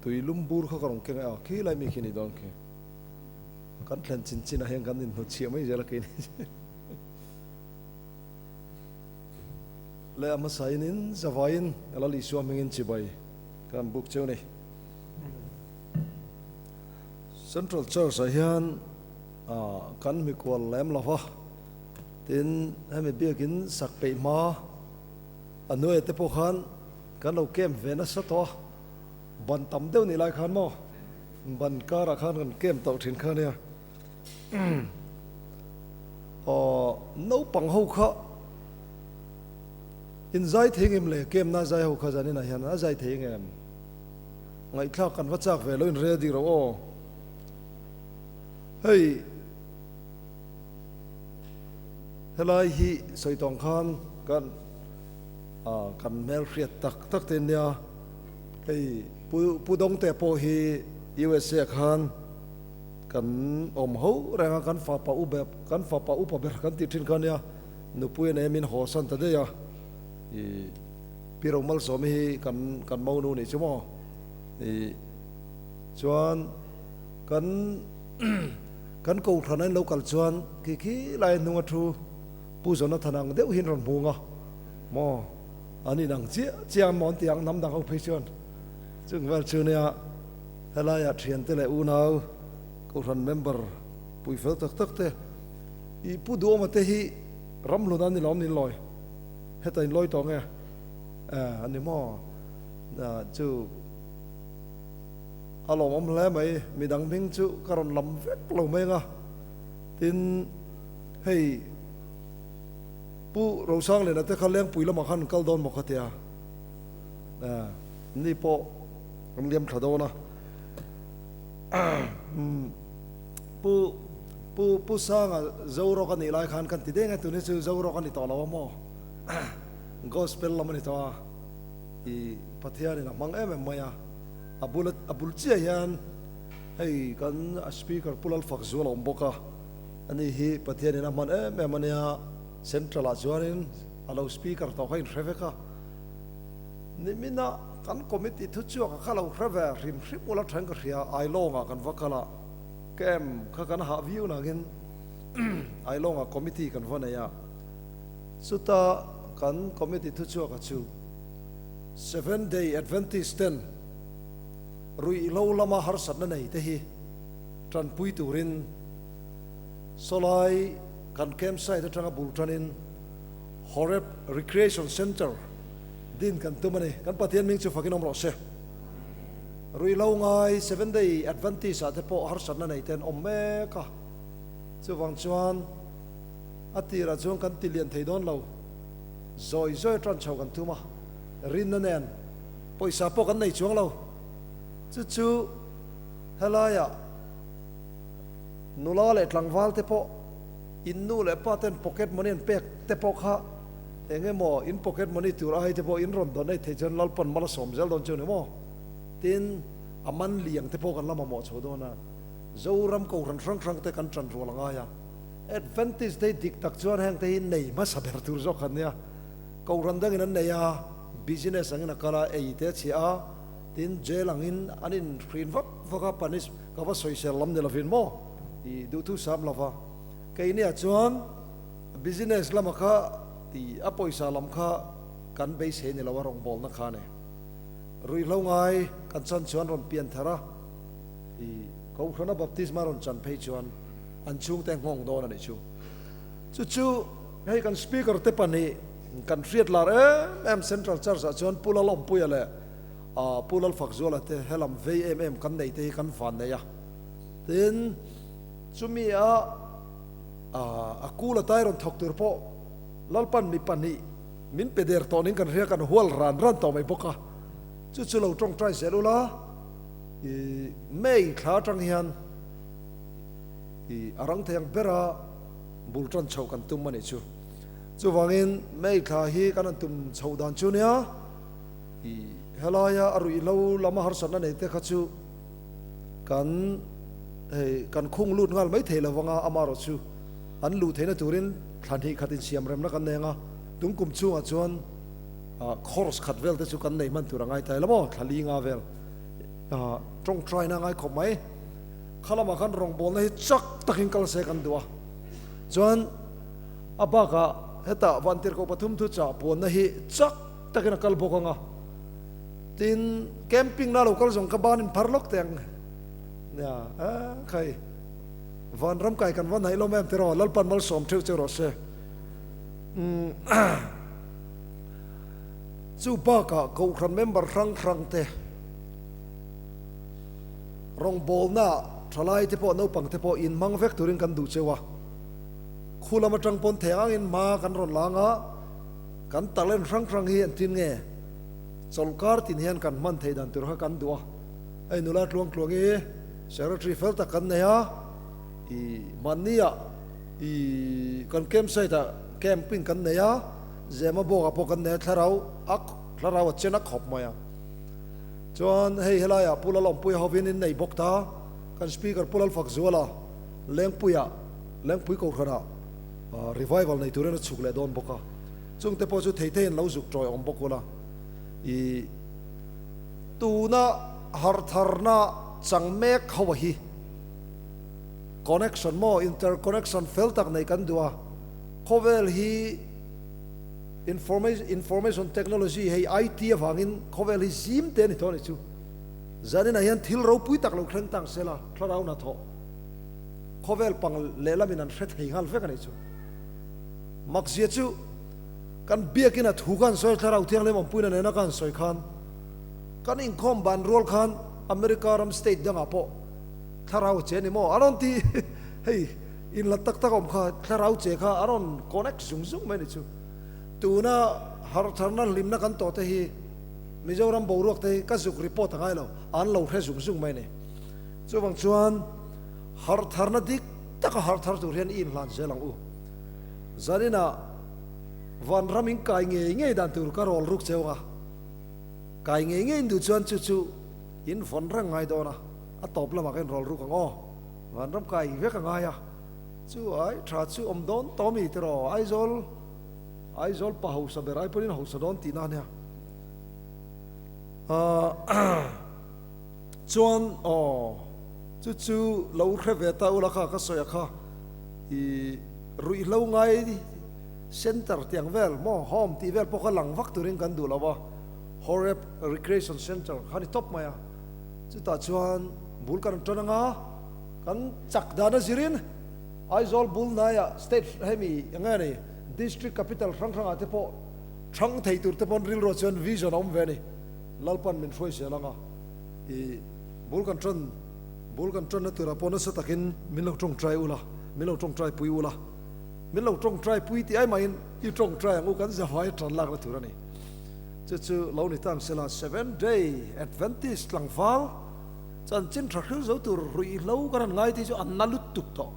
Tui lum bur kha ka rawn keng e a, khi lai mi khi ni dawn khi. Kan thlen chin chin ah hian kan inhnutchhiah mai zel a keini chu. Le a hmasa in in zavaiin Lal Isua hmingin chibai ka han buk cheu ni. Central Church ah hian kan mikual lem lo va, tin hemi biakin sak peih hma a nuaia te pawh khan kan lo camp ve nasa tawh a, ban tam deuh nih lai khan maw ban karah khan kan camp tawh thin kha nia. Aw naupang ho kha in zai thei ngem le camp na zai ho kha zaninah hian a zai thei ngem? Ngaihthlak kan va chak ve lo in ready ro aw. Hei helai hi sawi tawng khan kan kan hmel hriat tak tak te nia hei pu pu Dawngte pawh hi USA khan kan awm ho reng a kan fapa u ber kan fapa upa ber kan tih thin kha nia nupui a nei a min haw san ta daih a ih Pi Romalsawmi hi kan kan monu nih chu maw ih chuan kan kan kohhran a in lo kal chuan khi khi lai hnung a thu Pu Jonathan ang deuh hian rawn hmung a maw an inang chiah chiah ang maw an ti ang hnam dang ho phei chuan chung vel chu nia helaiah thiante leh unau kohhran member pui fel tak tak te ih Pu Duhawma te hi ramhlun an ni lawm ni lawi. Heta in lawi tawh nge? Eh, a ni maw? Chu a lawmawm hle mai, midang hming chu ka rawn lam vek lo mai anga. Tin, hei Pu Rosangliana te kha Lengpui lamah khan an kal dawn maw kha tia. Eh, ni pawh an liam thla dawn a. Pu Pu Pu Sanga Zorawk a nih lai khan kan ti deng a, tuni chu Zorawk a ni tawh lo a maw? Gospel lam a ni tawh a, i Pathianin a hmang em em mai a, a bul a bul chiah hian hei kan speaker Pu Lalfakzual a awm bawk a, ani hi Pathianin a hman em em a nia, Central ah chuanin a lo speaker tawh kha inhre vek a, nimina kan committee thuchhuak a kha lo hre ve hrim hrim ula then ka hria, Ailawngah kan va kal a. Camp kha kan hah viau nangin Ailawngah committee kan va nei a, chuta kan committee thuchhuaka chu Seventh Day Adventist ten ruihhlo lama harsatna nei te hi tanpui turin sawlai kan camp site atanga bul tanin Horeb Recreation Centre din kan tum a ni. Kan Pathian hming chu fakin awm rawh se. Ruihhlo ngai Seventh Day Adventist ah te pawh harsatna nei te an awm mek a, chuvang chuan a tirah chuan kan ti lian thei dawn lo, zawi zawi atan chho kan thum a, rinna nen pawisa pawh kan nei chuang lo, chu chu helaiah nula leh tlangval te pawh in nu leh pa ten pocket money an pek te pawh kha eng emaw in pocket money tur ai te pawh in rawn donate theih chuan Lalpan mal a sawm zel dawn chu ni maw? Tin, a man liang te pawh kan la mamawh chho dawn a, Zoram kohhran hrang hrang te kan ṭan rual a ngai a, Adventist Day dik tak chuan heng te hi nei hmasa ber tur zawk an nia, kohhran dangin an nei a, business angin a kal a, ei te a chhiah a, tin jail angin an inhrin vak vak a, punish ka va sawisel lam ni lovin maw i duhthu sam lova, keiniah chuan business lama kha i a pawisa lam kha kan beisei ni lo a rawngbawlna kha a ni. Ruihhlo ngai kan chan chuan rawn pian thar a, i Kohhrana baptisma rawn chan phei chuan an chhungte nghawng dawn a nih chu. Chu chu hei kan speaker te pahnih kan hriat lar em em Central Church ah chuan Pu Lalawmpuia leh Pu Lalfakzuala te helam vei em em kan nei te hi kan van nei a. Tin, chumi a a kul atai rawn thawk tur pawh Lalpan mi pahnih Min pe der tawh ning kan hria kan hual ran ran tawh mai bawk a, chu chu lo tawngtai zel ula, i May thla atang hian i a rang thei ang bera bul tan chhoh kan tum a nih chu. Chuvangin May thla hi kan han tum chhoh dan chu nia, i helaia a ruihhlo lama harsatna nei te kha chu kan hei kan khung lut nghal mai thei lovanga amaherawh chu an luh theihna turin thla hnih khat insiam remna kan nei anga tung kum chhungah chuan course khat vel te chu kan nei hman tur a ngai ta ila maw thla li nga vel. Tawngtaina ngai khawp mai. Kha lamah khan rawngbawlna hi chak takin kal se kan duh a. Chuan a bakah hetah Vantirhkoh pathum thuchah puanna hi chak takin a kal bawk ang a. Tin, camping na lo kal zawng kha ban in phar lawk teh ang. Nia, a khai. Vanram kai kan va hnaih lawm em tiraw, Lalpan malsawm theuh che rawh se. Chu bakah Kohhran member hrang hrang te, rawngbawlna thalai te pawh naupang te pawh inhmang vek turin kan duh cheu a. Khu lam atang pawn thei angin hma kan rawn lang a, kan talent hrang hrang hi engtin nge chawlhkar tin hian kan hman theih dan tur kha kan duh a. Hei nula tluang tluang i secretary fel tak kan nei a, i mahnia i kan campsite ah camping kan nei a, Zema bawkah pawh kan nei a, thlarau a thlarau a chen a khawp mai a. Chuan hei helaiah Pu Lalawmpuia hovin in nei bawk ta, kan speaker Pu Lalfakzuala Lengpuia Lengpui Kohhranah revival nei turin a chhuk leh dawn bawk a, chungte pawh chu thei theiin lo zuk tawi awm bawk ula i tuna hartharna chang mek ho a hi connection maw interconnection fel tak nei kan duh a, khawvel hi information technology hei IT avangin khawvel hi zim te a ni tawh a ni chu. Zaninah hian thil ropui tak lo thleng tang sela thlarau hnathawh khawvel pang lehlamin an hre thei nghal vek a ni chu. Makzia chu kan biakin a thu khan sawi thlarau thianghlim awmpuina nena khan sawi khan kan inkhawm ban rual khan America ram state dangah pawh thlarau che ni maw a rawn ti hei inla tak tak awm kha thlarau che kha a rawn connect zung zung mai ni chu. Tuna hartharna hlimna kan tawh te hi Mizoram boruak te hi ka zuk report a ngai lo an lo hre zung zung mai ni. Chuvang chuan hartharna dik taka harthar tur hian i inhlan zel ang u. Zaninah vanram in kai ngei ngei dan tur ka rawl ruk cheu ang a, kai ngei ngei in duh chuan chu chu in vawn reng ngai dawn a, a tawp lamah ka inrawl ruk ang aw. Vanram kai vek a ngai a, chu ai tha chu awm dawn tawh mi tiraw Aizawl Aizawl pa hausa ber ai pawhin hausa dawn tihna a nia. Ahh chuan aw chu chu lo hre ve ta ula kha ka sawi a kha i ruihhlo ngai center tiang vel maw home tih vel pawh kha lang vak turin kan duh lo a, Horeb Recreation Center kha ni tawp mai a, chutah chuan bul kan tan anga kan chak dan a zirin Aizawl bul hnaiah state hemi eng nge ni district capital hrang hrangah te pawh Chhang thei tur te pawn rilruah chuan vision a awm ve a ni. Lalpan min hruai zel ang a, i bul kan tan bul kan tanna turah pawh nasa takin min lo tawngtai ula, min lo tawngtai pui ula, min lo tawngtai pui tih ai mahin i tawngtai ang u kan zavai tan lakna tur a ni. Chu chu lo ni tang sela Seven Day Adventist tlangval chanchin tha hril zo tur ruihhlo kan han ngai tih chu an na lutuk tawh.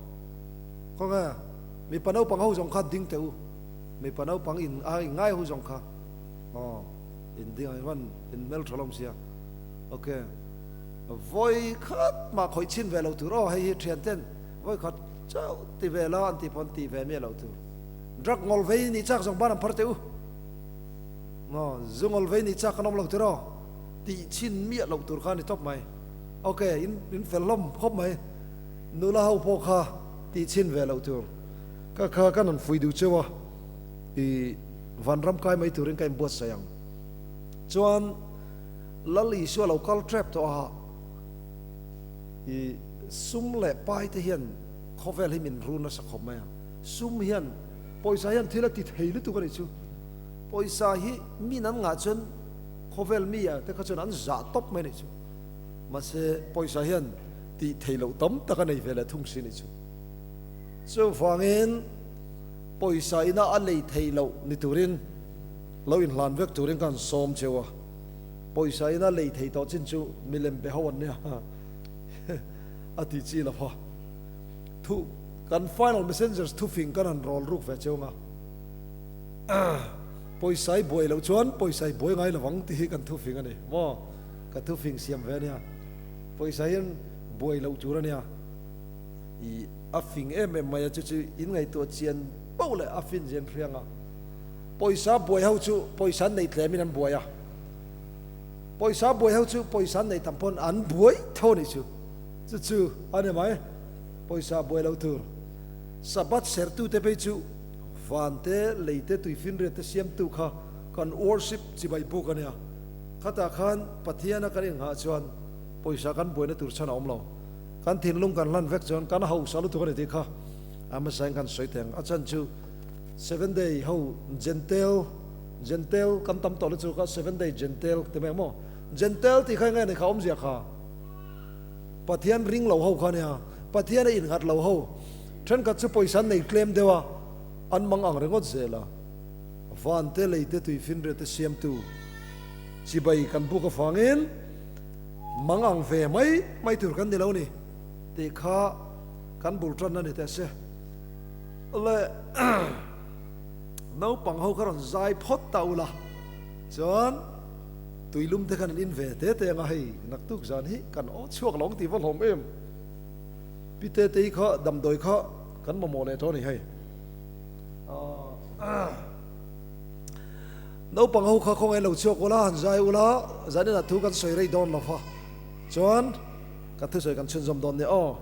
Khawnge mipa naupang ho zawng kha ding teh u. Mipa naupang in a in ngai ho zawng kha aw in ding ang hian in hmel tha lawm sia ok vawi khat mah khawih chhin ve lo tur aw hei hi thian ten vawi khat chauh ti ve la an tih pawn ti ve miah lo tur drug ngawl vei nih chak zawng ban an phar teh u maw zu ngawl vei nih chak kan awm lo tur aw tih chhin miah loh tur kha a ni tawp mai ok in in fel hlawm khawp mai nula ho pawh kha tih chhin ve loh tur. Ka kha ka rawn fui duh cheu a, i vanram kai mai turin ka inbuatsaih ang. Chuan Lal Isua lo kal tep tawh a, i sum leh pai te hian khawvel hi min run nasa khawp mai a. Sum hian, pawisa hian thil a ti thei lutuk a nih chu. Pawisa hi min an ngah chuan khawvel mi ah te kha chuan an zah tawp mai a nih chu. Mahse pawisa hian tih theih loh tam tak a nei ve leh thung si a nih chu. Chuvangin pawisa ina a lei theih loh ni turin lo inhlan vek turin ka han sawm cheu a, pawisa ina lei thei tawh chin chu milem be ho an nia a ti chi lo va. Thu kan final messengers thufing kan han rawl ruk ve cheu ang a, pawisa i buai loh chuan pawisa i buai ngai lo vang tih hi kan thufing a ni maw? Ka thufing siam ve a nia, pawisa hian buai loh tur a nia. I a fing em em mai a, chu chu in ngaihtuah chian poh leh a fin zen hriang a. Pawisa buai ho chu pawisa an neih tlemin an buai a. Pawisa buai ho chu pawisa an nei tam pawn an buai tho a nih chu. Chu chu a ni mai. Pawisa buai lo tur. Sabbath sertute phei chu van te, lei te, tuifinriat te siamtu kha kan worship chibai buk a nia. Khatah khan Pathiana kan inghah chuan pawisa kan buaina tur chhan a awm lo. Kan thinlung kan hlan vek chuan kan hausa lutuk a ni tih kha a hmasain kan sawi thei ang. A chhan chu Seven Day ho Gentile, Gentile kan tam tawh lutuk a, Seven Day Gentile ti mai ang maw? Gentile tih kha eng nge ni kha awmzia kha? Pathian ring lo ho kha nia, Pathian a innghat lo ho. Thenkhat chu pawisa an nei tlem deuh a, an mang ang ringawt zel a. Van te, lei te, tuifinriat te siamtu chibai kan buk avangin mang ang ve mai mai tur kan ni lo ni tih kha kan bul tanna ni teh se. Le naupang ho kha rawn zai phawt ta ula chuan tuilum te khan an in ve te te anga hei naktuk zan hi kan aw chhuak lo ang tih va hlawm em. Pi Tetei kha damdawi kha kan mamawh leh tawh a ni hei. Naupang ho kha khawngaih lo chhuak ula, han zai ula, zaninah thu kan sawi rei dawn lo va, chuan kan thusawi kan chhunzawm dawn nia aw.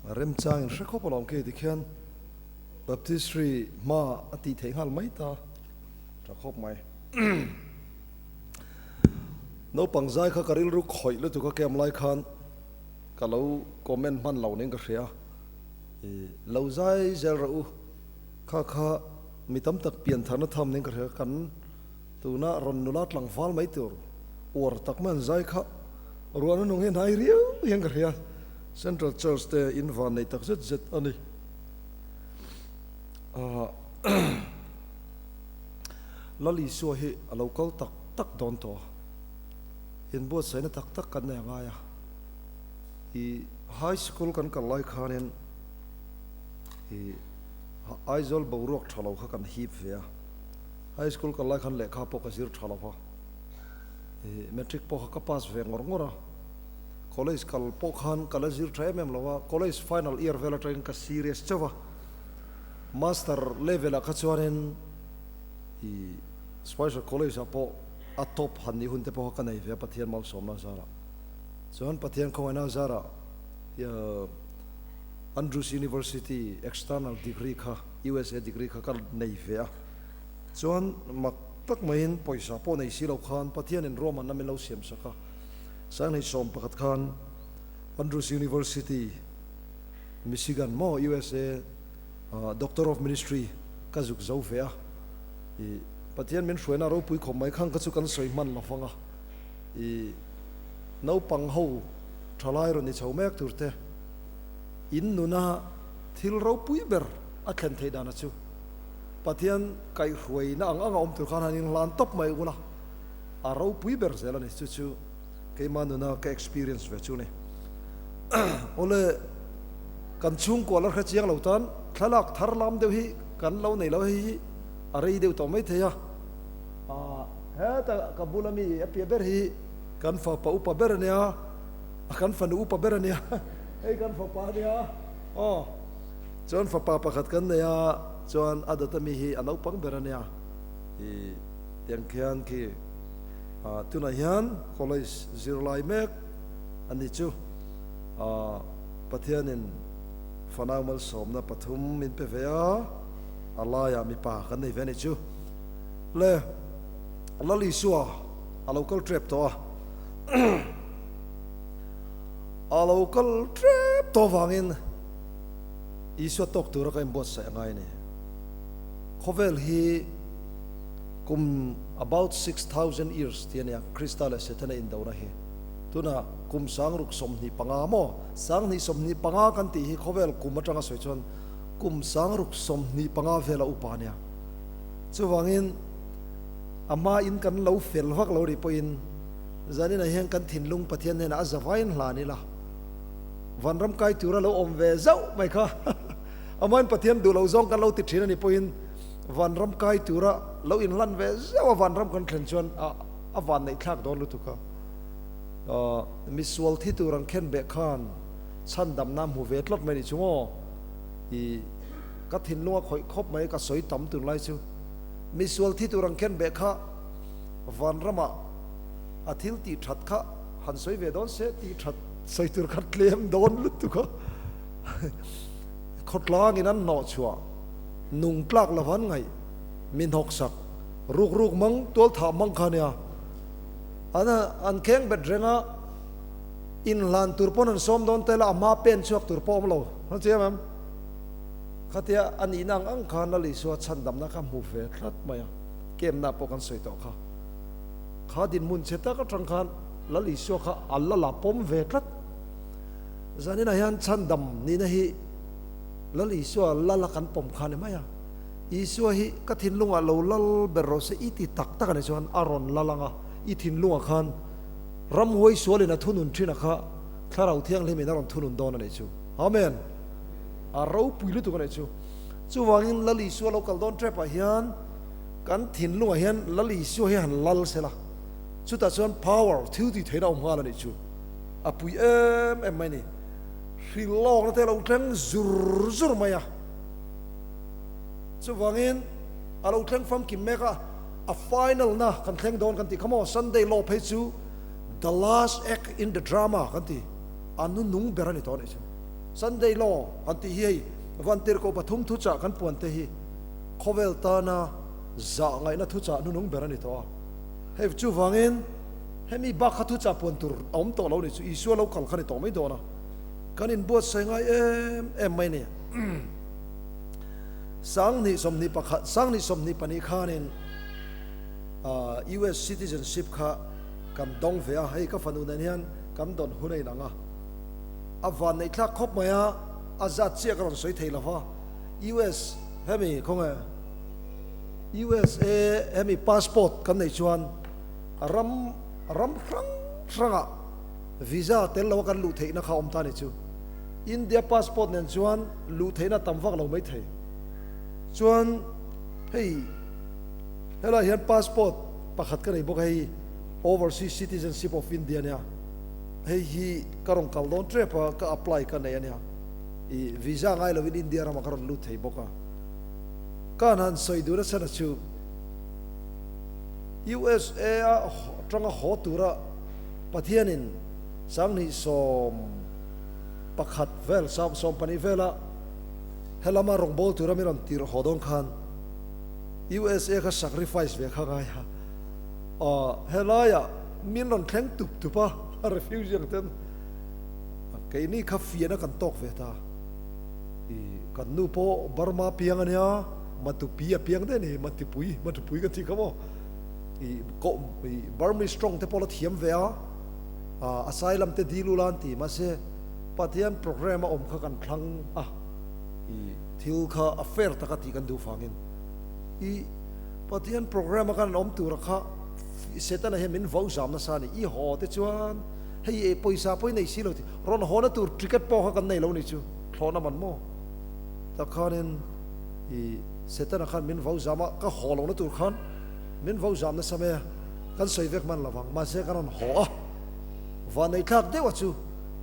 Remchang in hre khawp alawm khi tikhian Baptistry hma a tih theih nghal mai ta tha khawp mai. Naupang zai kha ka rilru khawih lutuk a kem lai khan ka lo comment hman lo ning ka hria. Lo zai zel rawh u kha kha mi tam tak pian tharna tham ning ka hria kan tuna rawn nula tlangval mai tur uar tak mai an zai kha ruahna nung hi a hnai riau hian ka hria. Central Church te in van nei tak zet zet a ni. Lal Isua hi a lo kal tak tak dawn tawh a, inbuatsaihna tak tak kan nei a ngai a. I High School kan kal lai khanin i Aizawl boruak tha lo kha kan hip ve a. High School kal lai khan lehkha pawh ka zir tha lo va, i Matric pawh kha ka pass ve ngawr ngawr a. College kal pawh khan ka la zir tha em em lo a, college final year vel atangin ka serious chauh a, master level ah kha chuanin i Spicer College ah pawh a top han nih hun te pawh kha ka nei ve a Pathian malsawmna zarah. Chuan Pathian khawngaihna zarah Andrews University external degree kha USA degree kha ka nei ve a, chuan mak tak maiin pawisa pawh nei si lo khan Pathianin ruahmanna min lo siam sak a. Sanghnih 11 khan Andrews University, Michigan maw, USA ah Doctor of Ministry ka zuk zo ve a. I Pathian min hruaina ropui khawp mai khang kha chu kan sawi hman lo vang a. I naupang ho thalai rawn i chho mek tur te in nuna thil ropui ber a thlen theih dana chu Pathian kaihhruaina ang anga awm tur khan han inhlan tawp mai ula. A ropui ber zel a ni, chu chu keimah nuna ka experience ve chu ni. Awle, kan chhungkua la hre chiang lo tan thlalak thar lam deuh hi kan lo nei lo, hei hi a rei deuh tawh maithei a. Heta ka bula mi a piah ber hi kan fapa upa ber a nia, kan fanu upa ber a nia, hei kan fapa a nia, aw chuan fapa pakhat kan nei a, chuan a dawta mi hi a naupang ber a nia. Tiang khian khi tunah hian college zirlai mek a ni chu Pathianin fanau malsawmna pathum min pe ve a, a laiah mipa kan nei ve a ni chu. Le Lal Isua a lo kal tep tawh a, a lo kal tep tawh avangin Isua tawk tura ka inbuatsaih a ngai a ni. Khawvel hi Kum about 6000 years ti a nia Krista leh Setana indona hi. Tunah kum 6025 maw? 2025 kan tih hi khawvel kum atanga sawi chuan kum 6025 vela upa a nia. Chuvangin a hmain kan lo fel vak lo rih pawhin zaninah hian kan thinlung Pathian hnenah a zavaiin hlan ila vanram kai tura lo awm ve zauh mai kha a hmain Pathian duh lo zawng kan lo ti thin a nih pawhin Vanram kai tura lo inhlan ve zeuh a vanram kan thlen chuan a van neih thlak dawn lutuk a. Misual thi tur an khen beh khan chhandamna hmu ve tlat mai nih chu maw? I ka thinlung a khawih khawp mai ka sawi tam tunlai chu. Misual thi tur an khen beh kha vanramah a thil tih that kha han sawi ve dawn se tih that sawi tur kha tlem dawn lutuk a. Khawtlangin an hnawh chhuah. Nung tlak lo han ngaih, mi hnawk sak, ruk ruk mang, tual thah mang kha nia. An an kheng bet reng a, inhlan tur pawn an sawm dawn tel a, a hma pen chhuak tur pawh awm lo. Hna chiam em? Khatia a nihna ang ang khan Lal Isua chhandamna kha hmu ve tlat mai a, kemna pawh kan sawi tawh kha. Kha dinhmun chhe tak atang khan Lal Isua kha a la la pawm ve tlat. Zaninah hian chhandam nihna hi Lal Isua lal a kan pawm kha a ni mai a, Isua hi ka thinlungah lo lal ber rawh se i ti tak tak a nih chuan a rawn lal ang a, i thinlungah khan ramhuai sualin a thunun thin a kha Thlarau Thianghlimin a rawn thunun dawn a nih chu. Amen! A ropui lutuk a nih chu. Chuvangin Lal Isua lo kal dawn tepah hian kan thinlungah hian Lal Isua hi han lal se la, chutah chuan power, thil tih theihna a awm nghal a nih chu. A pui em em mai a ni. Hrilhlawkna te a lo thleng zur zur mai a, chuvangin a lo thleng famkim mek a, a final na kan thleng dawn kan tih kha maw, Sunday law phei chu the last act in the drama kan ti, a nu nung ber a ni tawh a nih chu. Sunday Law han tih hi hei Vantirhkoh pathum thuchah kan puan te hi khawvel tana zah ngaihna thuchah hnunung ber a ni tawh a. Hei chuvangin hemi bak kha thuchah puan tur a awm tawh lo ni chu Isua lo kal kha ni tawh mai dawn a. Kan inbuatsawi ngai em em mai ni. Sanghnih 21 sanghnih 22 khanin US citizenship kha kan dawng ve a, hei ka fanu nen hian kan dawn hun a inang a. A van neih thlak khawp mai a, a zat chiah ka rawn sawi thei lo va. US hemi khawnge USA hemi passport kan neih chuan ram ram hrang hrangah visa tel lo a kan luh theihna kha awm ta ni chu. India passport nen chuan luh theihna tam vak lo mai thei. Chuan hei helai hian passport pakhat ka nei bawk a, hei Overseas Citizenship of India nia, hei hi ka rawn kal dawn tep a, ka apply ka nei a nia, i visa ngai lovin India ramah ka rawn lut thei bawk a. Ka han sawi duh nasa na chu USA a tanga haw tura Pathianin 2011 vel, 12 vela helama rawngbâwl tura min rawn tirh haw dawn khan USA kha sacrifice ve kha ngai a, helaiah min rawn thleng tup tup a, refugee ang ten keini kha fiahna kan tawk ve ta. I kan nu pawh Burma piang a nia, Matupi a piang daih a ni, Matipui, Matupui kan tih kha maw. I koh i Burmese tawng te pawh la thiam ve a, asylum te dil ula an ti, mahse Pathian program a awm kha kan thlang a, i thil kha a fair taka tih kan duh vangin i Pathian program a kan awm tura kha Setana hian min vo zam nasa a ni, i haw te chuan hei e pawisa pawh i nei si lo tih rawn haw na tur ticket pawh kha kan nei lo ni chu thlawhna man maw tak khanin i Setana khan min vo zam a, ka haw lo na tur khan min vo zam nasa mai a, kan sawi vek hman lovang mahse kan rawn haw a, vanneihthlak deuh a chu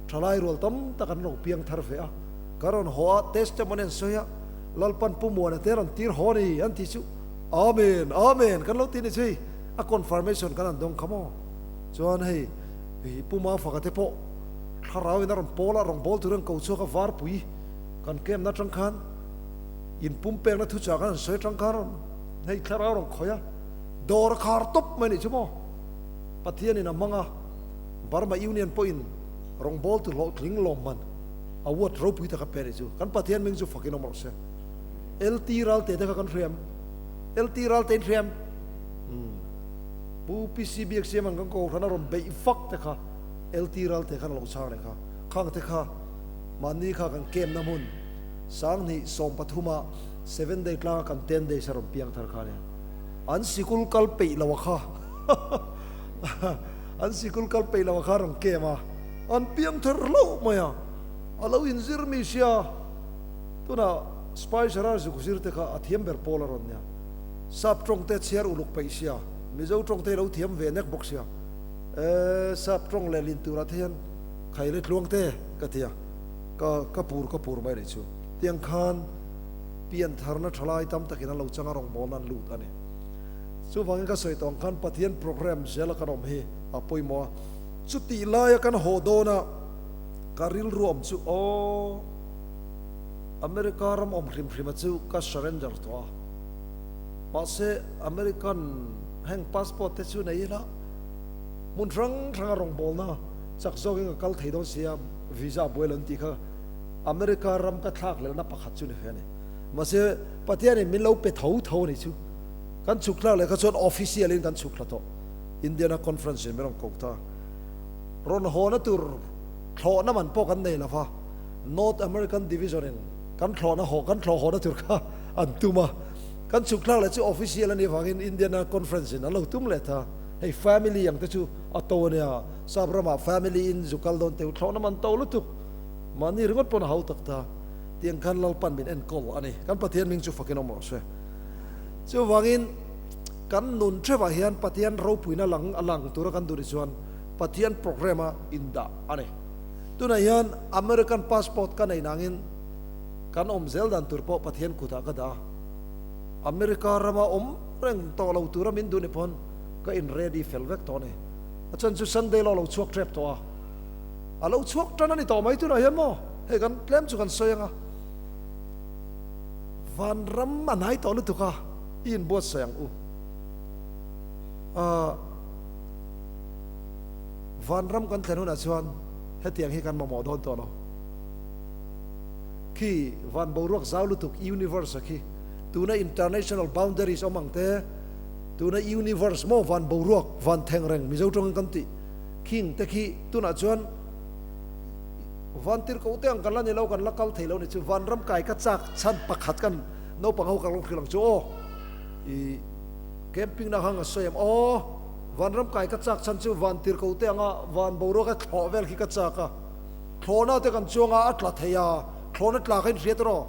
thalai rual tam tak an lo piang thar ve a, ka rawn haw a testimony an sawi a, Lalpan Pu Muana te rawn tir haw a ni an tih chu Amen Amen kan lo ti ni chu hei a confirmation kan han dawng kha maw chuan hei Pu Mafaka te pawh thlarau in a rawn pawl a rawn bawl tur an ko chhuak a varpui kan camp na atang khan in pumpekna thuchah kan han sawi atang khan rawn hei thlarau rawn khawih a dawr a khar tawp mai a nih chu maw Pathian in a hmang a Burma Union pawhin rawngbawltu hlawhtling lawmman award ropui tak a pe a nih chu. Kan Pathian hming chu fakin awm rawh se. LT Ralte te kha kan hriam. LT Ralte in hriam. Umm. Pu PC Biaksiam ang kan kohhran a rawn beih vak te kha LT Ralte khan a lo chhang leh kha. Khang te kha mahni kha kan camp na hmun 2013 ah seven day tlanga kan ten days a rawn piang thar kha ania. An sikul kal peih lo a kha. An sikul kal peih lo a kha rawn kem a, an piang thar hlauh mai a, a lo inzir mi sia, tunah Spicer a zuk zir te kha a thiam ber pawl a rawn nia, sap tawng te chhiar uluk peih sia, Mizo tawng te lo thiam ve nek bawk sia, e sap tawng leh lin turah te hian khaile tluang te ka ti a, ka ka pur ka pur mai rih chu. Tiang khan pian tharna thalai tam takin an lo chang a rawngbawlna an lut a ni. Chuvangin ka sawi tawh ang khan Pathian program zela kan awm hi a pawimawh a, chutih laia kan haw dawn a ka rilru awm chu aw America ram awm hrim hrima chu ka surrender tawh a, mahse American heng passport te chu nei ila hmun hrang hranga rawngbawlna chak zawkin ka kal thei dawn sia visa buai lo an tih kha America ram ka thlak lehna pakhat chu ni ve a ni. Mahse Pathianin min lo pe tho tho a nih chu. Kan chhuk thlak leh kha chuan official in kan chhuk thla tawh. Indiana conference in min rawn ko ta. Rawn hawna tur thlawhna man pawh kan nei lo va, North American Division in kan thlawhna haw kan thlawh hawna tur kha an tum a. Kan chhuk thlak leh chu official a nih avangin Indiana conference in an lo tum leh ta. Hei family ang te chu a to a nia, sap ramah family in zu kal dawn teu thlawhna man to lutuk. Mahni ringawt pawn a hau tak ta. Tiang khan Lalpan min enkawl a ni. Kan Pathian hming chu fakin awm rawh se. Chuvangin kan nun theuhah hian Pathian ropuina lang a lang tura kan duh ni chuan Pathian program a indah a ni. Tunah hian American passport ka nei nangin kan awm zel dan tur pawh Pathian kutah ka dah a. America rama awm reng tawh lo tura min duh ni pawn ka in ready fel vek tawh a ni. A chhan chu Sunday law lo chhuak tep tawh a. A lo chhuak tan a ni tawh mai tunah hian maw? Hei kan tlem chu kan sawi ang a, vanram a hnai tawh lutuk a, i inbuatsaih ang u. Ahh vanram kan thlen hunah chuan hetiang hi kan mamawh dawn tawh lo. Khi van boruak zau lutuk universe a khi tuna international boundaries awm ang te, tuna universe maw van boruak van theng reng Mizo tawngin kan tih khing te khi tunah chuan Vantirhkoh te ang kan la ni lo, kan la kal thei lo ni chu. Vanram kai ka chak chhan pakhat kan naupang ho kan lo hrilh ang chu aw. I camping na hang a sawi em aw. Vanram kai ka chak chhan chu vantirhkoh te anga van boruak a thlawh vel khi ka chak a. Thlawhna te kan chuang a, a tla thei a, thlawhna tla kha in hriat rawh.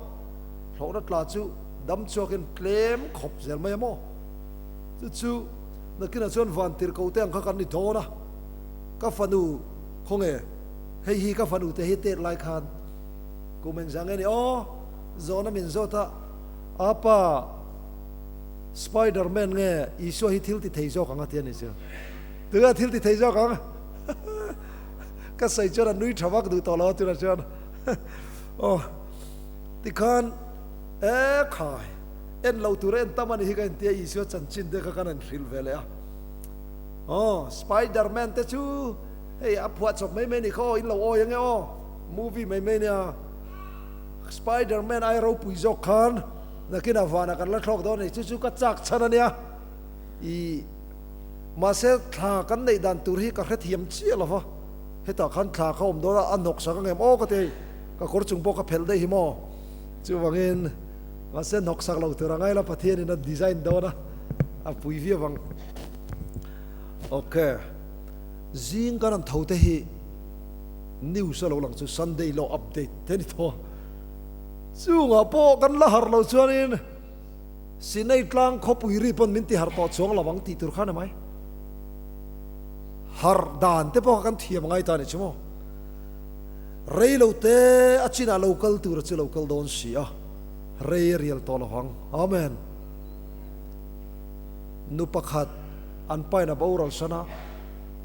Thlawhna tla chu dam chhuakin tlem khawp zel mai a maw. Chu chu nakinah chuan vantirhkoh te ang kha kan ni dawn a. Ka fanu khawnge. Hei hi ka fanu te hi tet lai khan kum engzah nge ni aw? Zawhna min zawt a, Apa, Spider Man nge Isua hi thil ti thei zawk ang a ti a ni chu. Tunge thil ti thei zawk ang? Ka sawi chuan a nui tha vak duh tawh lo a tunah chuan aw tikhan e khai en lo tur a en tam a ni hi ka intia Isua chanchin te kha kan han hrilh ve leh a. Aw Spider Man te chu Hei a phuah chawp mai mai ni kha aw, in lo awi ange aw, movie mai mai nia. Spider Man ai ropui zawk khan nakinah vanah kan la thlawk dawn a ni, chu chu ka chak chhan a nia. I mahse thla kan neih dan tur hi ka hrethiam chiah lo va, hetah khan thla kha awm dawn a, a hnawk sak angem aw ka ti hei, ka kawr chung pawh ka phelh daih hi maw. Chuvangin mahse hnawk sak lo tur a ngai la, Pathianin a design dawn a, a pui viau ang. Ok. Zing kan an tho te hi news a lo lang chu Sunday law update te ni tawh a, chungah pawh kan la harh loh chuanin Sinai tlang khawpui ri pawn min ti harh tawh chuang lo ang tih tur kha ni mai. Harh dan te pawh kha kan thiam ngai ta ni chu maw. Rei lo te a chinah lo kal tur a chu lo kal dawn si a, rei a rial tawh lo ang. Amen. Nu pakhat an pain a boral san a,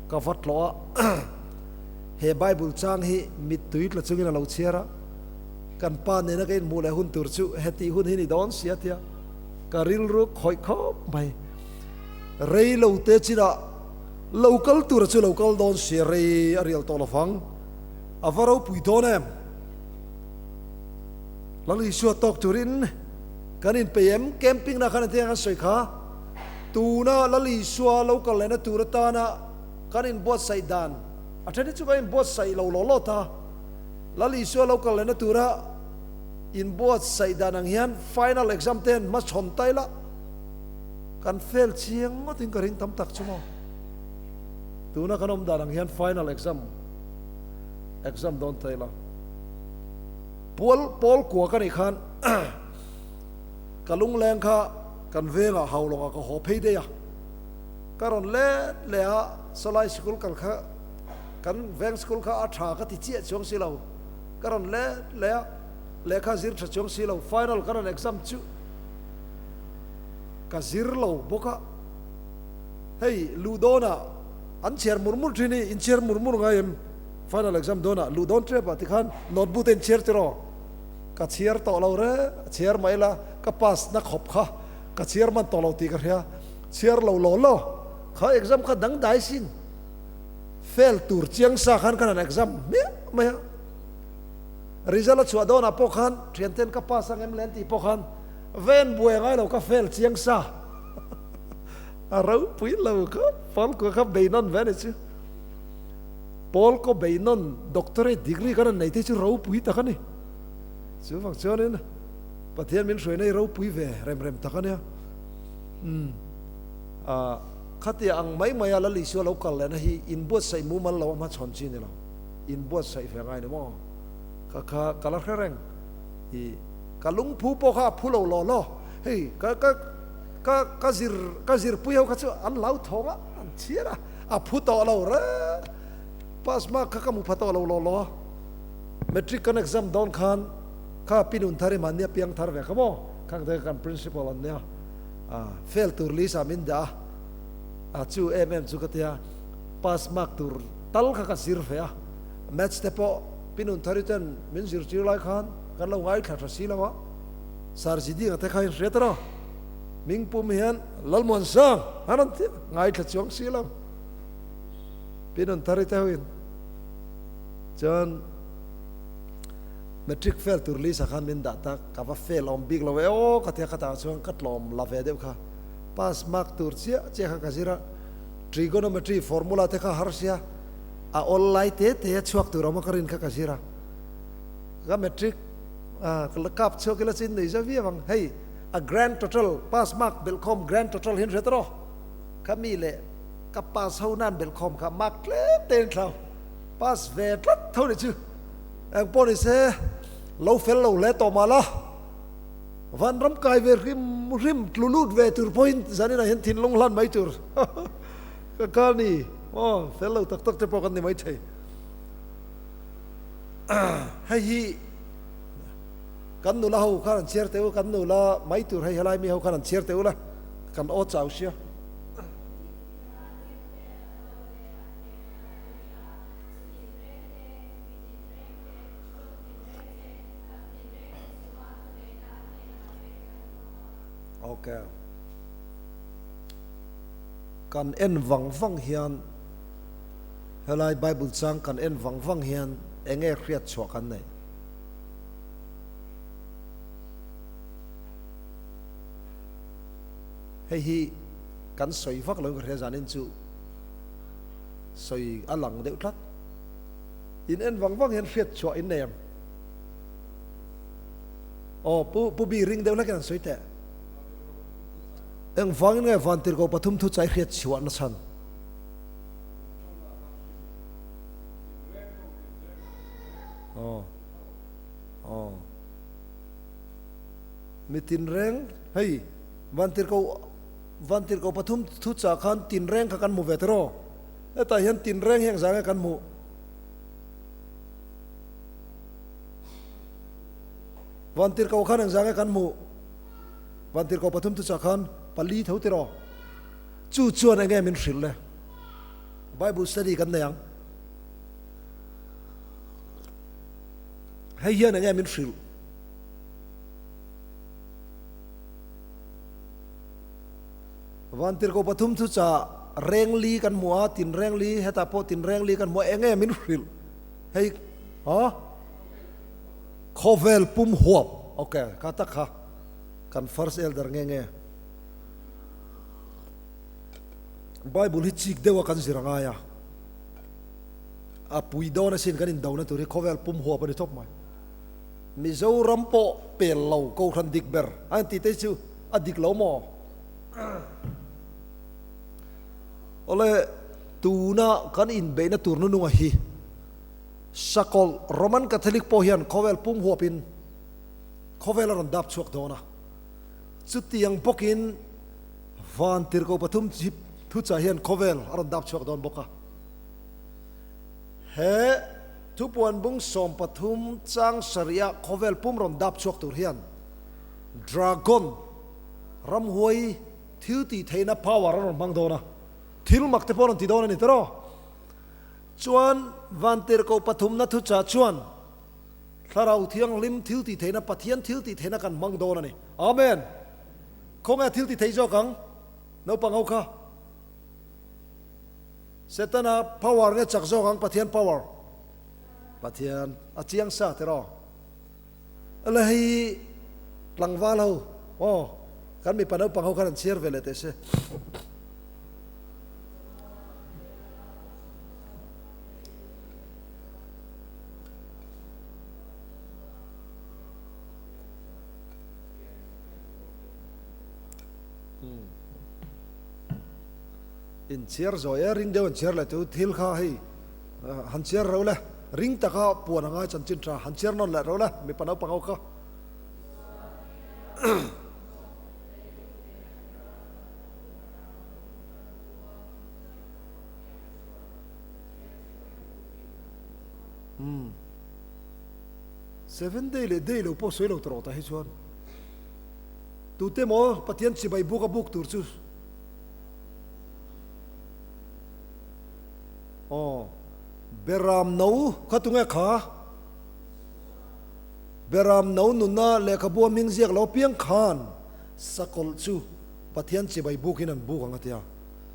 ka va tlawh a, he Bible chang hi mittui tla chungin a lo chhiar a, kan pa nena ka inhmuh leh hun tur chu hetih hun hi ni dawn sia tia ka rilru khawih khawp mai. Rei lo te chinah lo kal tura chu lo kal dawn sia rei a rial tawh lovang, a va ropui dawn em? Lal Isua tawk turin kan inpeih em? Camping na khan engtin nge kan sawi kha? Tuna Lal Isua lo kal lehna tur atana kan inbuatsaih dan a then hi chu kan inbuatsaih lo law law ta. Lal Isua lo kal lehna tura inbuatsaih dan ang hian final exam te hian hmachhawn ta ila kan fail chiang ngawtin ka ring tam tak chu maw. Tuna kan awm dan ang hian final exam exam dawn ta ila. Pual pawl kua ka nih khan ka lungleng kha Kan vengah Haulawngah ka haw phei daih a, ka rawn let leh a, sawlai sikul kal kha kan veng sikul kha a tha ka ti chiah chuang si lo, ka rawn let leh a, lehkha zir tha chuang si lo, final ka rawn exam chu ka zir lo bawk a, hei luh dawnah an chhiar mur mur thin i, in chhiar mur mur ngai em final exam dawnah luh dawn tep ah tikhan notebook te in chhiar tiraw? Ka chhiar tawh lo re, chhiar mai la, ka pass na khawp kha ka chhiar man tawh lo tih ka hria, chhiar lo law law, kha exam kha dangdai sin, fail tur chiang sa khan ka han exam hmiah mai a, result a chhuah dawnah pawh khan thianten ka pass ang em le an tih pawh khan ven buai angai lo ka fail chiang sa, a ropui lo kha Paul kua kha beinawn ve a ni chu. Paul kaw beinawn doctorate degree kan han nei te chu ropui tak a ni. Chuvang chuanin Pathian min hruaina hi ropui ve rem rem tak a nia. Umm ah khatia ang mai maia Lal Isua lo kal lehna hi inbuatsaih mumal lo a hmachhawn chi ni lo. Inbuatsaih ve ngai ni maw? Ka kha ka la hre reng. I ka lungphu pawh kha a phu lo law law. Hei ka ka ka ka zir ka zirpui ho kha chu an lau thawng a, an chhiar a. A phu tawh lo re. Pass mark kha ka hmu pha tawh lo law law a. Matric kan exam dawn khan kha pi nun thar i mahni a piang thar ve kha maw? Khang te kha kan principal an nia. Fail tur list ah min dah a. A chu em em chu ka tia. Pass mark tur tal kha ka zir ve a. Maths te pawh Pi Nunthari ten min zirtir lai khan kan lo ngaithla tha si lo a, Sir Zidinga te kha in hriat rawh. Ming pum hian Lalmuansang an rawn ti a, ngaithla chuang si lo. Pi Nunthari te hoin chuan Matric fail tur list ah khan min dah tak, ka va fail awm bik lo e aw ka ti a, ka tah chuan ka tlawm la ve deuh kha. Pass mark tur chiah chiah kha ka zir a, trigonometry formula te kha har sia, a awl lai te te a chhuak tur awm a ka rin kha ka zir a, ka matric ah ka la kap chhuak ila chin nei zau viau ang, hei a grand total pass mark belhkhawm grand total hi an hre ta rawh, ka mi leh ka pass ho nan belhkhawm kha mark tlem te in thlau pass ve tlat tho ni chu. Eng pawh ni se, lo fel lo hle tawh mah la, vanram kai ve hrim hrim tlu lut ve tur pawhin zaninah hian thinlung hlan mai tur ka ka ni maw, fel lo tak tak te pawh kan ni maithei. Hei hi kan nula ho khan an chhiar teh u, kan nula mai tur hei helai mi ho khan an chhiar teh u la, kan aw chau sia. Ok. Kan en vang vang hian helai Bible chang kan en vang vang hian enge hriat chhuah kan nei? Hei hi kan sawi vak lo in ka hria zanin chu sawi a lang deuh tlat. In en vang vang hian hriat chhuah in nei em? Aw, Pu, Pu Bi ring deuh hlek in an sawi teh. Engvangin nge Vantirhkoh pathum thu chai hriat chhuah na chhan? Aw, aw. Mi tinreng, hei, Vantirhkoh, Vantirhkoh pathum thu chah khan tinreng kha kan hmu ve tiraw? Hetah hian tinreng hi engzah nge kan hmuh? Vantirhkoh khan engzah nge kan hmuh? Vantirhkoh pathum tuchah khan pali tho tiraw? Chu chuan enge min hrilh le? Bible study kan nei ang. Hei hian enge min hrilh? Vantirhkoh pathum thuchah rengli kan hmu a, tinrengli, hetah pawh tinrengli kan hmu a, enge min hrilh? Hei, ha? Khawvel pum huap, ok, kha tak kha kan first elder nge nge? Bible hi chik deuha kan zir a ngai a, a pui dawn asin kan indona tur hi khawvel pum huap a ni tawp mai. Mizoram pawh pel lo Kohhran dik ber a inti te chu a dik lo maw? Awle, tuna kan inbeihna tur nununga hi Sakawlh Roman Catholic pawh hian khawvel pum huapin khawvel a rawn dap chhuak dawn a. Chutiang bawkin van tirhkoh pathum chip thuchah hian khawvel a rawn dap chhuak dawn bawk a. He thupuan bung 13 chang sarih-ah khawvel pum rawn dap chhuak tur hian Dragon ramhuai thil tih theihna power a rawn hmang dawn a, thil mak te pawh a rawn ti dawn a ni tawh. Chuan Vantirhkoh pathumna thuchah chuan Thlarau Thianghlim thil tih theihna, Pathian thil tih theihna kan hmang dawn a ni. Amen! Khawnge thil ti thei zawk ang? Naupang ho kha. Setana power nge chak zawk ang Pathian power? Pathian a chiang sa tiraw? Ala hei tlangval ho aw kan mipa naupang ho khan an chhiar ve leh teh se. In chhiar zawi e, ring deuh an chhiar leh chu thil kha hei han chhiar ro le, ring taka puan a ngai chanchin tha han chhiar nawn leh ro le mipa naupang ho kha. Umm seven day leh day lo pawh sawi lo tawh rawh tah hi chuan tute maw Pathian chibai buk a buk tur chu Aw, Beram no kha tunge kha? Beram no nunna lehkhabua hming ziak lo piang khan sakawlh chu Pathian chibai bukin an buk ang a ti a.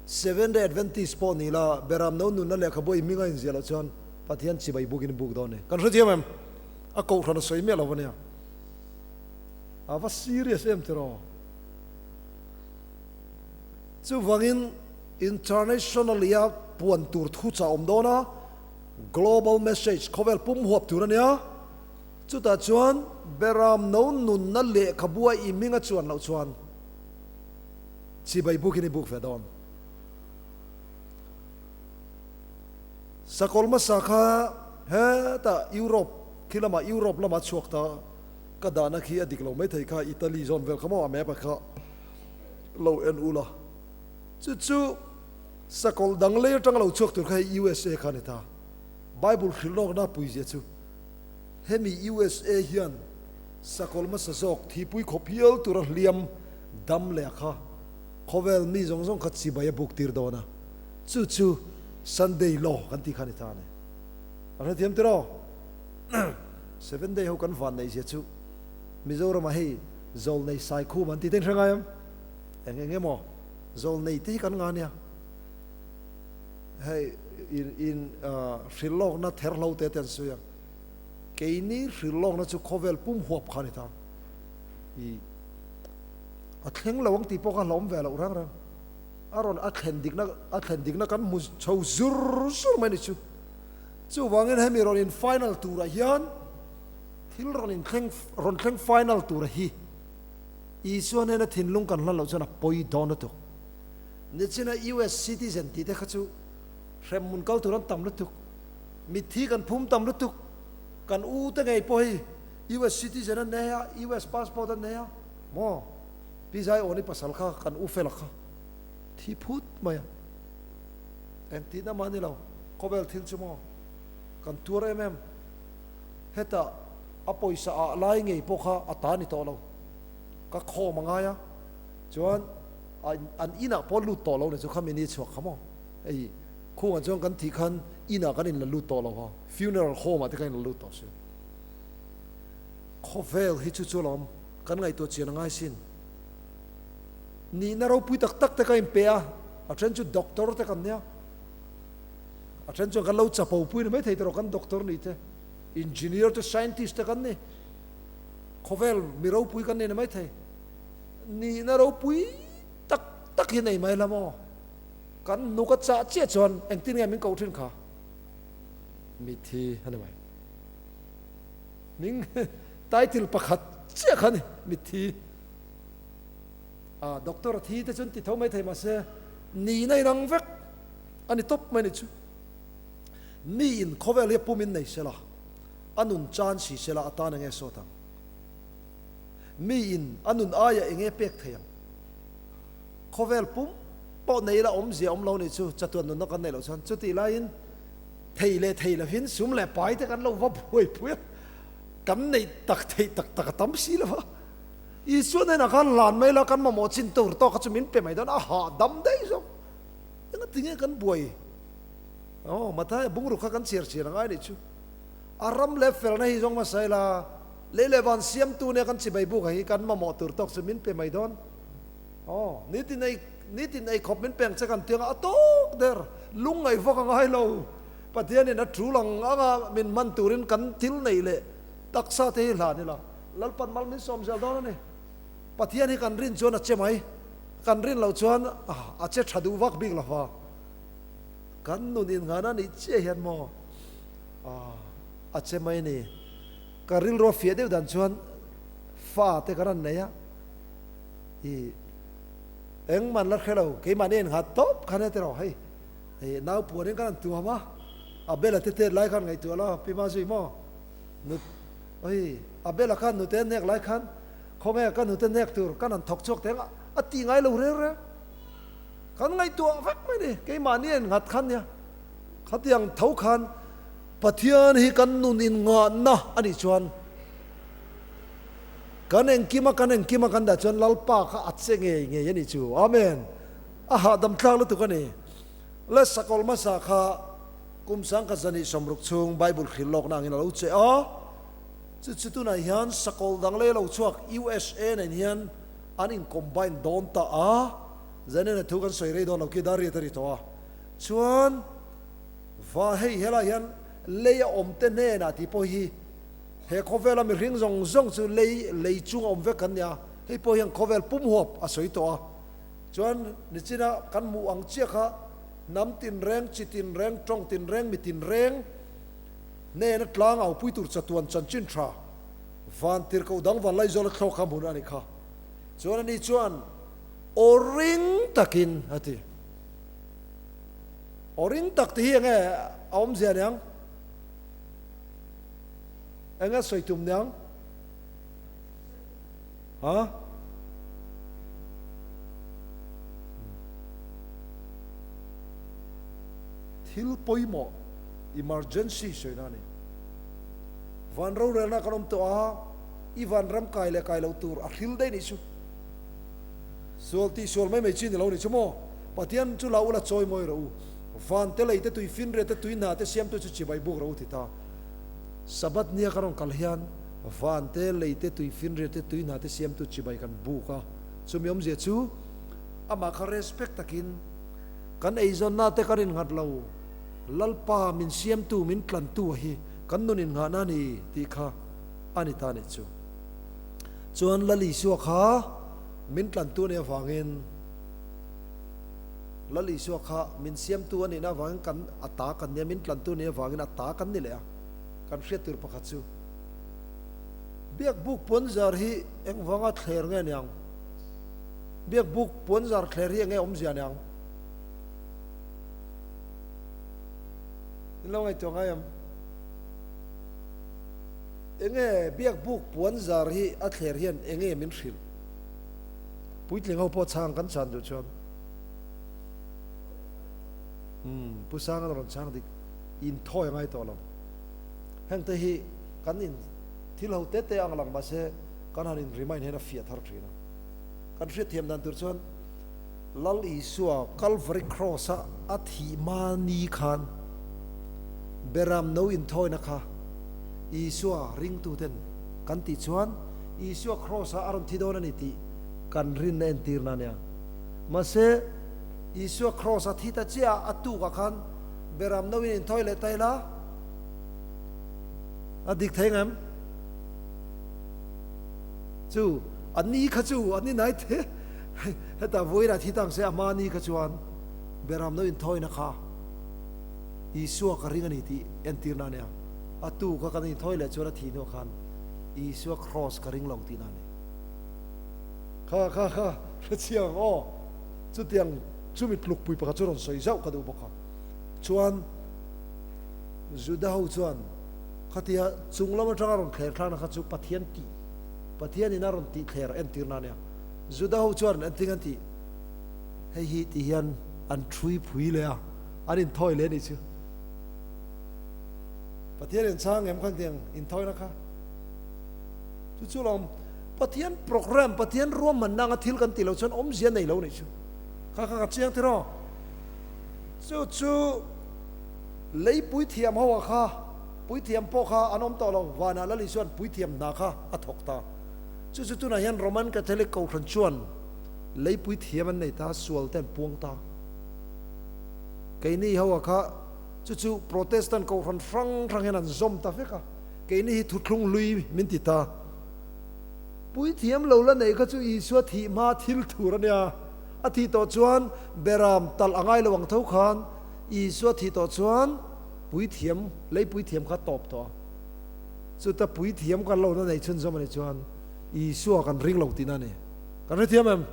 Seventh-day Adventist pawh ni la, Beram no nunna lehkhabua i hming a inziah loh chuan Pathian chibai bukin i buk dawn a ni. Kan hrethiam em? A kohhran a sawi miah lo a nia. A va serious em tiraw? Chuvangin internationally-a puan tur thu chah awm dawn a, global message, khawvel pum huap tur a nia. Chutah chuan Beram no nunna lehkhabua i hming a chuan loh chuan chibai bukin i buk ve dawn. Sakawlh hmasa kha hetah Europe khi lamah Europe lamah chhuak ta ka dahna khi a dik lo maithei kha Italy zawn vel kha maw a map ah kha lo en ula. Chu chu sakawlh dang lei atanga lo chhuak tur kha hei USA kha a ni ta. Bible hrilh lawkna puizia chu hemi USA hian sakawlh hmasa zawk thipui khawp hial tura hliam dam leh kha khawvel mi zawng zawng kha chibai a buk tir dawn a, chu chu Sunday law kan tih kha a ni ta a ni. A hrethiam tiraw? Seven day ho kan van neih zia chu Mizoramah hei Zawlnei Saikhum an tih te in hre ngai em? Eng eng emaw Zawlnei te hi kan nga nia. Hei in in hrilh lawkna ther hlo te te an sawi a, keini hrilh lawkna chu khawvel pum huap kha a ni ta. I a thleng lo ang tih pawh kha hlawm ve loh reng reng. A rawn a thlen dikna a thlen dikna kan hmu chho zur zur mai ni chu. Chuvangin hemi rawn in final turah hian thil rawn in thleng rawn thleng final tura hi Isua hnena thinlung kan hlan loh chuan a pawi dawn lutuk. Nichina US citizen tih te kha chu hremhmun kal tur an tam lutuk, mitthi kan phum tam lutuk, kan u te ngei pawh hi US citizen an nei a, US passport an nei a, maw? Pi Zaiawni pasal kha kan u fela kha thi phut mai a, engtihna mah ni lo, khawvel thil chu maw kan tuar em em, hetah a pawisa ah lai ngei pawh kha a ta ni tawh lo, ka khawm a ngai a, chuan an inah pawh lut tawh lo ni chu khami ni chhuak kha maw, hei khungah chuan kan thih khan inah kan inla lut tawh lo a, funeral home ah te kan inla lut tawh si. Khawvel hi chu chu lawm kan ngaihtuah chian a ngai sin. Nihna ropui tak tak te ka inpe a, a then chu doctor te kan nia, a then chuan kan lo chapo pui ni maithei tawh kan doctor nih te, engineer te scientist te kan ni, khawvel mi ropui kan ni ni maithei. Nihna ropui tak tak hi nei mai la maw? Kan hnuk a chah chiah chuan engtin nge min koh thin kha? Mithi a ni mai. Hming title pakhat chiah kha a ni, mithi. A doctor a thi te chuan ti tho mai thei mahse nihna inang vek a ni tawp mai ni chu. Mi in khawvel hi a pum in nei sela, a nun chan si sela a tan enge sawt ang? Mi in a nun aia enge pek thei ang? Khawvel pum pawh nei ila awmzia awm lo nih chu chatuan nunna kan neih loh chuan chutih laiin thei leh thei lovin sum leh pai te kan lo va buaipui a, kan neih tak theih tak tak a tam si lo va. Isua hnenah khan hlan mai la kan mamawh chin tur tawk kha chu min pe mai dawn a hahdam daih zawk. Engatinge kan buai? Aw Mathaia bungruk kha kan chhiar chhiar a ngai nih chu. A ram leh felna hi zawng hmasa ila. Lei leh van siamtu nia kan chibai buk hi kan mamawh tur tawk chu min pe mai dawn. Aw, nitin ei, nitin ei khawp min peng che kan tiang a, a tawk der, lung ngaih vak a ngai lo. Pathianin a tul ang anga min hman turin kan thil neih leh taksa te hi hlan ila, Lalpan mal min sawm zel dawn a ni. Pathian hi kan rin chuan a che mai, kan rin loh chuan a che tha duh vak bik lova. Kan nun innghan a nih chiah hian maw a che mai a ni. Ka rilru a fiah deuh dan chuan fa te kan rawn nei a, i engman la hre lo, keimahni a innghat tawp khan e tiraw hei, hei nau puanin kan han tuam a, a bela te tet lai khan ngaihtuah lo pi ma zui maw, nut oi a bela khan nute a hnek lai khan khawnge ka nute hnek tur kan han thawk chhuak teng a, a tih ngai lo reng reng, kan ngaihtuah vek mai ni, keimahni a innghat khan nia, khatiang tho khan. Pathian hi kan nun inngahna a nih chuan kan engkima kan engkima kan dah chuan Lalpa kha a che ngei ngei a nih chu. Amen. A hahdam tlak lutuk a ni. Le sakawlh hmasa kha kum sangkhat zan ih 60 chhung Bible hrilh lawkna angin a lo che a. Chu chu tunah hian sakawlh dang lei lo chhuak USA nen hian an in combine dawn ta a, Zainena thu kan sawi rei dawn lo khi dar riat a ri tawh a. Chuan va hei helai hian lei a awm te hnenah tih pawh hi he khawvela mihring zawng zawng chu lei lei chung a awm vek kan nia, hei pawh hian khawvel pum huap a sawi tawh a. Chuan nichina kan hmuh ang chiah kha hnam tinreng, chi tinreng, tawng tinreng, mi tinreng hnena tlang aupui tur chatuan chanchin tha van tirhkoh dang van Laizawl a thlawk kha hmun a ni kha. Chuan ani chuan aw ring takin a ti. Aw ring tak ti hi enge a awmzia niang? Enge sawi tum niang? Ha? Thil pawimawh, emergency sawi na a ni. Van rorelna kan awm tawh a, i van ram kai leh kai loh tur a hril daih nih chu. Sual tih sual mai mai chi ni lo nih chu maw? Pathian chu la ula chawi mawi rawh u. Van te lei te tui finriat te tui hna te siamtu chu chibai buk rawh u ti ta. Sabbath nia kan rawn kal hian van te lei te tui finriat te tui hna te siamtu chibai kan buk a. Chumi awmzia chu amah kha respect takin kan eizawnna te kan innghat lo, Lalpa min siamtu min tlantu a hi kan nun innghahna a ni tih kha a ni ta nih chu. Chuan Lal Isua kha min tlantu a nih avangin Lal Isua kha min siamtu a nihna avangin kan a ta kan nia, min tlantu a nih avangin a ta kan ni leh a. Kan hriat tur pakhat chu Biakbuk puanzar hi engvanga thler nge niang? Biakbuk puanzar thler hi enge awmzia niang? In lo ngaihtuah ngai em? Enge Biakbuk puanzar hi a thler hian enge min hrilh? Puitling ho pawh chhang kan chhan duh chuan umm Pu Sanga rawn chhang dik in thawi a ngai tawh lo. Heng te hi kan in thil ho te te ang lang mahse kan han in remind hian a fiah thar thin a. Kan hriatthiam dan tur chuan Lal Isua Calvary Cross a a thih mahni khan Beram no inthawina kha Isua ringtuten kan tih chuan Isua Cross ah a rawn thi dawn a ni tih kan rinna entirna a nia. Mahse, Isua Cross a thi ta chiah a, a tukah khan Beram no in inthawi leh ta ila a dik thei ngem? Chu, a ni kha chu, a ni nai te, heta vawiin ah thi ta ang se, a hma ni kha chuan Beram no inthawina kha Isua ka ring a ni tih entirna a nia. A tuka kan inthawi leh chuan a thih hnuah khan Isua Kraws ka ring lo tihna a ni. Kha kha kha hre chiang aw. Chutiang chumi tlukpui pakhat chu rawn sawi zauh ka duh bawk a. Chuan Juda ho chuan khatia chung lam atanga rawn thler thlakna kha chu Pathian tih, Pathianin a rawn tih thler entirna a nia. Juda ho chuan enting an tih? Hei hi ti hian an thui phui leh a, an inthawi leh a nih chu. Pathian in chhang em khan tiang inthawina kha? Chu chu lawm Pathian program, Pathian ruahmanna anga thil kan tih loh chuan awmzia nei lo nih chu. Kha kha ka chiang tiraw? Chu chu lei puithiam ho ah kha puithiam pawh kha an awm tawh lo, vanah Lali chuan puithiam hna kha a thawk ta. Chu chu tunah hian Roman Catholic Kohhran chuan lei puithiam an nei ta, sual te an puang ta. Keini ho ah kha Chu chu Protestant kohhran hrang hrang hian an zawm ta vek a, keini hi thuthlung hlui min ti ta. Puithiam lo la neih kha chu Isua thih hma thil thur a nia, a thih tawh chuan beram talh a ngai lo ang tho khan Isua thih tawh chuan puithiam, lei puithiam kha tawp tawh a. Chuta puithiam kan lo la neih chhunzawm a nih chuan Isua kan ring lo tihna a ni. Kan hrethiam em?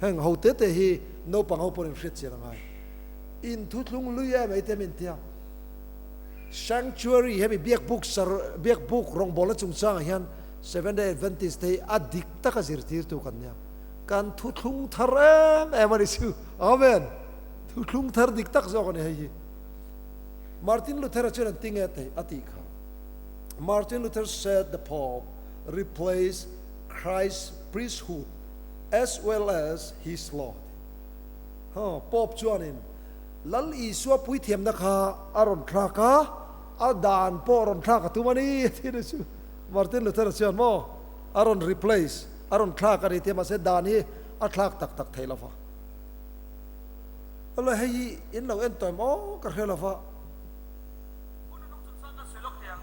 Heng ho te te hi naupang ho pawhin hriat chian a ngai. In thuthlung lui em ei te min tia. Sanctuary hemi biakbuk sar biakbuk rawngbawlna chungchangah hian Seventh Day Adventist te hi a dik taka zirtirtu kan nia. Kan thuthlung thar em em a ni chu. Amen. Thuthlung thar dik tak zawk a ni hei hi. Martin Luther-a chuan an ti nge thei a tih kha. Martin Luther said the Pope replaced Christ's priesthood as well as his law. Huh, Pope chuanin Lal Isua puithiamna kha a rawn thlak a, a dan pawh a rawn thlak a tum a ni, a ti ni chu. Martin Luther-a chuan maw a rawn replace, a rawn thlak a ni tia mahse dan hi a thlak tak tak thei lo va. Awle hei hi in lo en tawh em aw ka hre lo va. Hun a nung chungchang kan sawi lawk thei ang.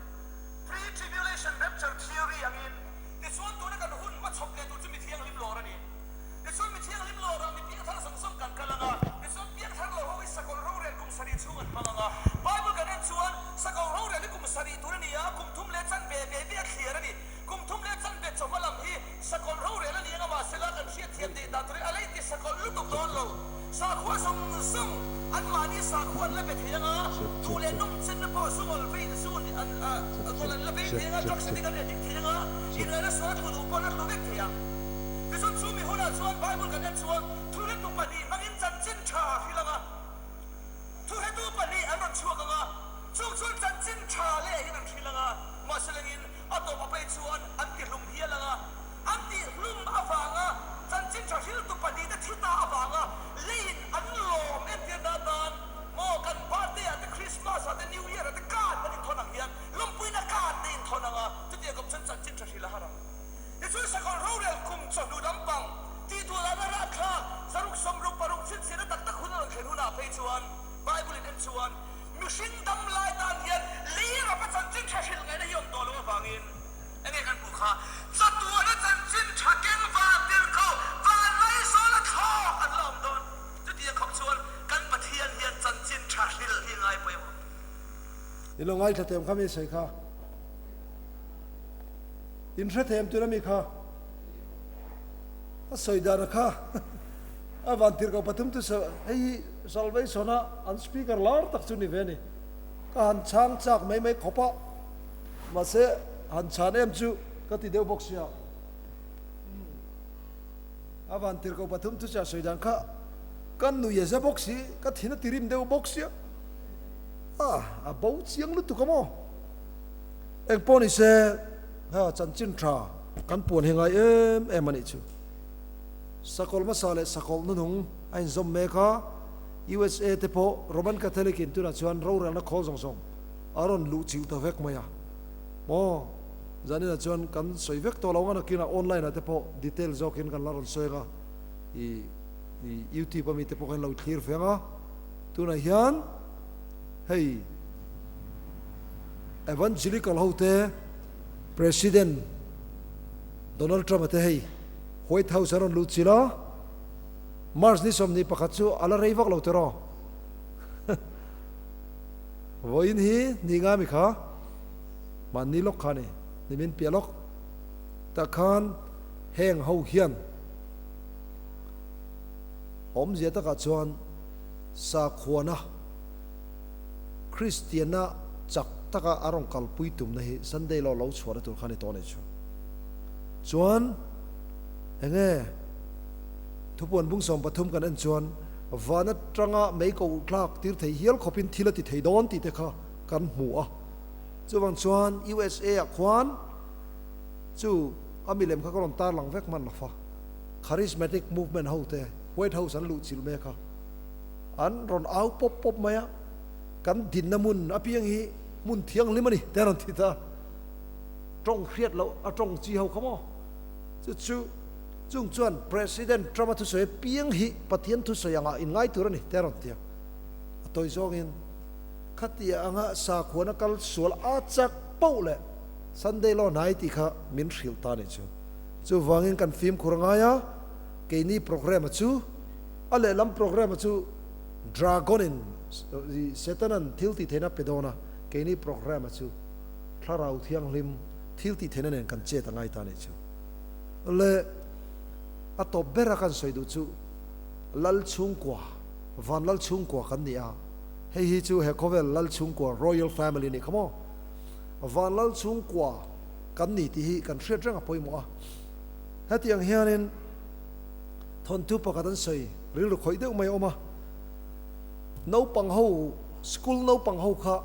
Pre-tribulation rapture theory angin tichuan tuna kan hun hmachhawp leh tur chu mi thianghlim lawr a ni. Tichuan mi thianghlim lawrah mi piangthar zawng zawng kan kal ang a, tichuan piangthar lo ho hi sakawlh rorel kum sarih chhung an hmang ang a. Bible kan en chuan sakawlh rorel hi kum sarih tur a ni a, kum thum leh chanve ve ve a thliar a ni. Kum thum leh chanve chawhma lam hi sakawlh rorel a ni ang a, mahsela kan hriatthiam theih dan turin a la inti sakawlh lutuk dawn lo. Sakhua zawng zawng anmahni sakhua an la be thei ang a, duh leh nawm chenna pawh zu ngawl vein zu an ngawl an la vei thei ang a, drugs addict an addict thei ang a, inlaina sual a tlu duh pawh an la tlu vek thei ang. Tichuan chu mi hunah chuan Bible kan en chuan thuhretu pahnih hmangin chanchin tha a hrilh ang a, thuhretu pahnih an rawn chhuak ang a, chung chuan chanchin tha leh hian an hrilh ang a, mahse lengin a tawp a phei chuan an tihlum hial ang a, an tihlum avanga chanchin tha hriltu pahnihte thi ta avanga leiin an lawm entir na atan maw kan birthday ah te Christmas ah te New Year ah te card an inthawn ang hian lawmpuina card te inthawn ang a, chutiang kawp chuan chanchin tha hrilh a har ang. Tichuan sakawlh rorel kum chawhnu lampang tih tur ah la rahthlak zaruk sawmruk paruk chhinchhiahna tak tak hun a rawn thlen hunah phei chuan Bible in en chuan mihring dam lai tan hian lei rapa chanchin tha hrilh ngaihna hi awm tawh lo avangin enge kan hmuh kha chatuana chanchin tha keng van tirhkoh van laizawl a thlawk an la awm dawn. Chutiang khawp chuan kan Pathian hian chanchin tha hrilh hi ngai pawimawh. I lo ngaithla teh ang kha mi sawi kha. In hre them tur ami kha a sawi dan a kha a van tir ko pathum chu hei hi salvation a an speaker lar tak chu ni ve ni ka han chhang chak mai mai khawp a mahse han chhan em chu ka ti deuh bawk sia a van tir ko pathum chu a sawi dan kha ka nui a za bawk si ka thin a ti rim deuh bawk sia a a bo chiang lutuk a maw. Eng pawh ni se, ha chanchin tha kan puan hi ngai em em a nih chu. Sakawlh hmasa leh sakawlh nunung a inzawm mek a, USA te pawh Roman Catholic in tunah chuan rorelna khawl zawng zawng a rawn luh chilh ta vek mai a. Maw, zaninah chuan kan sawi vek tawh lo ang a, nakinah online ah te pawh detail zawkin kan la rawn sawi ang a, i YouTube ami te pawh khan lo thlir ve ang a, tunah hian hei Evangelical ho te President Donald Trump a te hei White House an rawn lut chilh a, March ni 21 chu a la rei vak lo tiraw? Vawiin hi ni nga mi kha mahni lawk kha a ni, nimin piah lawk tah khan heng ho hian awmzia takah chuan sakhuana Kristianna chak taka a rawn kalpui tumna hi Sunday law lo chhuahna tur kha a ni tawh a nih chu. Chuan enge thupuan bung 13 kan en chuan van atanga mei ko tlak tir thei hial khawpin thil a ti thei dawn tih te kha kan hmu a. Chuvang chuan USA ah khuan chu a milem kha ka rawn tarlang vek hman lo fa. Charismatic movement ho te White House an luhchilh mek a. An rawn au pawp pawp mai a, kan dinna hmun apiang hi hmun thianghlim a ni te a rawn ti ta. Tawng hriat loh a tawng chi ho kha maw? Chu chu chung chuan President Trump-a thusawi apiang hi Pathian thusawi angah in ngai tur a ni te a rawn ti a. A tawi zawngin khatia anga sakhuana kal sual a chak poh leh Sunday law hnai tih kha min hrilh ta a nih chu. Chuvangin kan fimkhur a ngai a, keini programme-a chu A lehlam programme chu Dragon in Setanan thil tih theihna pe dawn a, keini programme chu Thlarau Thianghlim thil tih theihna nen kan chet a ngai ta a nih chu. Le a tawp bera kan sawi duh chu Lal chhungkua, Van Lal chhungkua kan ni a, hei hi chu he khawvel Lal chhungkua, Royal Family nih kha maw? Van Lal chhungkua kan ni tih hi kan hriat reng a pawimawh a. Hetiang hianin. Thawnthu pakhat an sawi rilru khawih deuh mai a awm a, naupang ho, school naupang ho kha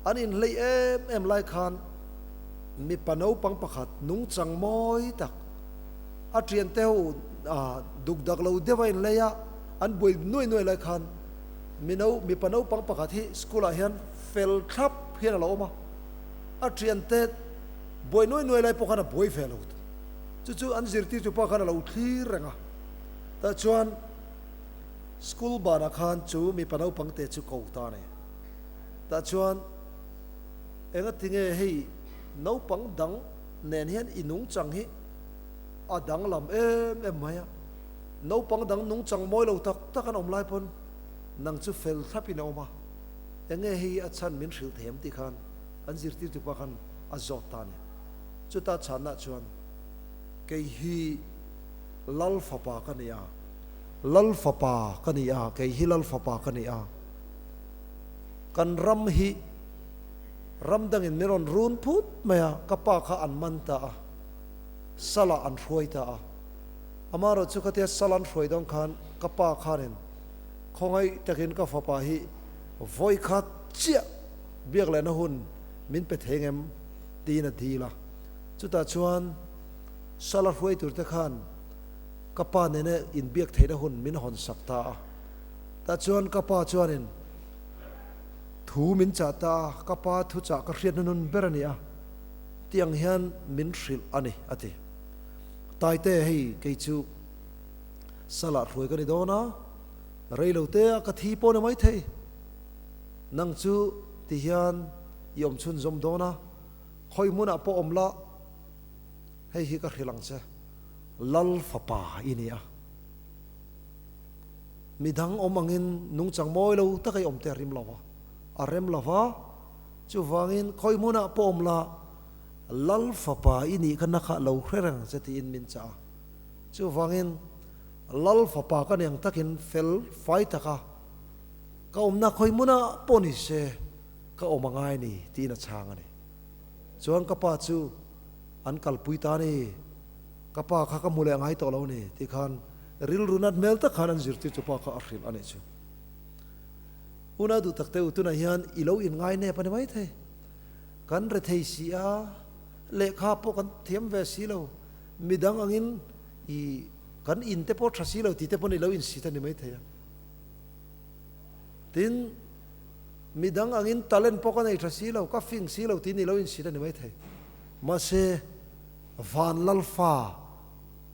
an inhlei em em lai khan mipa naupang pakhat nungchang mawi tak a thiante ho duk dak lo deuh a inhlei a, an buai nuai nuai lai khan mi no mipa naupang pakhat hi school ah hian fel thlap hian a lo awm a, a thiante. Buai nuai nuai lai pawh khan a buai ve lo. Chu chu an zirtirtu pa khan a lo thlir reng a. Tah chuan school banah khan chu mipa naupang te chu ko ta a ni. Tah chuan engatinge hei naupang dang nen hian i nungchang hi a danglam em em mai a. Naupang dang nungchang mawi lo tak tak an awm lai pawn nang chu fel thlapin a awm a. Enge hei a chhan min hrilh them tih khan an zirtirtu pa khan a zawt ta a ni. Chuta chhanna chuan, Kei hi Lal fapa ka ni a, Lal fapa ka ni a, kei hi Lal fapa ka ni a. Kan ram hi ram dangin min rawn run phut mai a, ka pa kha an man ta a, salah an hruai ta a. Amaherawh chu khatia sal an hruai dawn khan ka pa khanin khawngaih takin ka fapa hi vawikhat chiah biak lehna hun min pe thei ngem tiin a dil a. Chutah chuan sala hruai turte khan ka pa nena inbiak theihna hun min hawn sak ta a. Tah chuan ka pa chuanin thu min chah ta a, ka pa thuchah ka hriat hnunun ber a ni a, tiang hian min hrilh a ni, a ti. Taite, hei kei chu salah hruai ka ni dawn a, reilote a ka thi pawh ni maithei. Nang chu ti hian i awm chhunzawm dawn a, khawi hmunah pawh awm la, hei hi ka hrilh ang che, Lal fapa i ni a. Midang awm angin nungchang mawi lo taka i awm te a rim lo va, a rem lo va, chuvangin khawi hmunah pawh awm la, Lal fapa i nih kha na kha lo hre reng che tiin min chah a. Chuvangin Lal fapa ka ni ang takin fel fai taka ka awmna khawi hmunah pawh ni se ka awm a ngai ni tiin a chhang a ni. Chuan ka pa chu an kalpui ta a ni, ka pa kha ka hmu leh ngai tawh lo a ni tih khan rilru nat hmel tak khan an zirtir chu pa kha a hrilh a nih chu. Unau duh tak te u tunah hian i lo inngai nep a ni maithei. Kan rethei si a, lehkha pawh kan thiam ve si lo, midang angin i kan in te pawh tha si lo tih te pawn i lo insit a ni maithei a. Tin, midang angin talent pawh ka nei tha si lo, ka fing si lo tih ni lo insit a ni maithei. Mahse, Van Lalfa,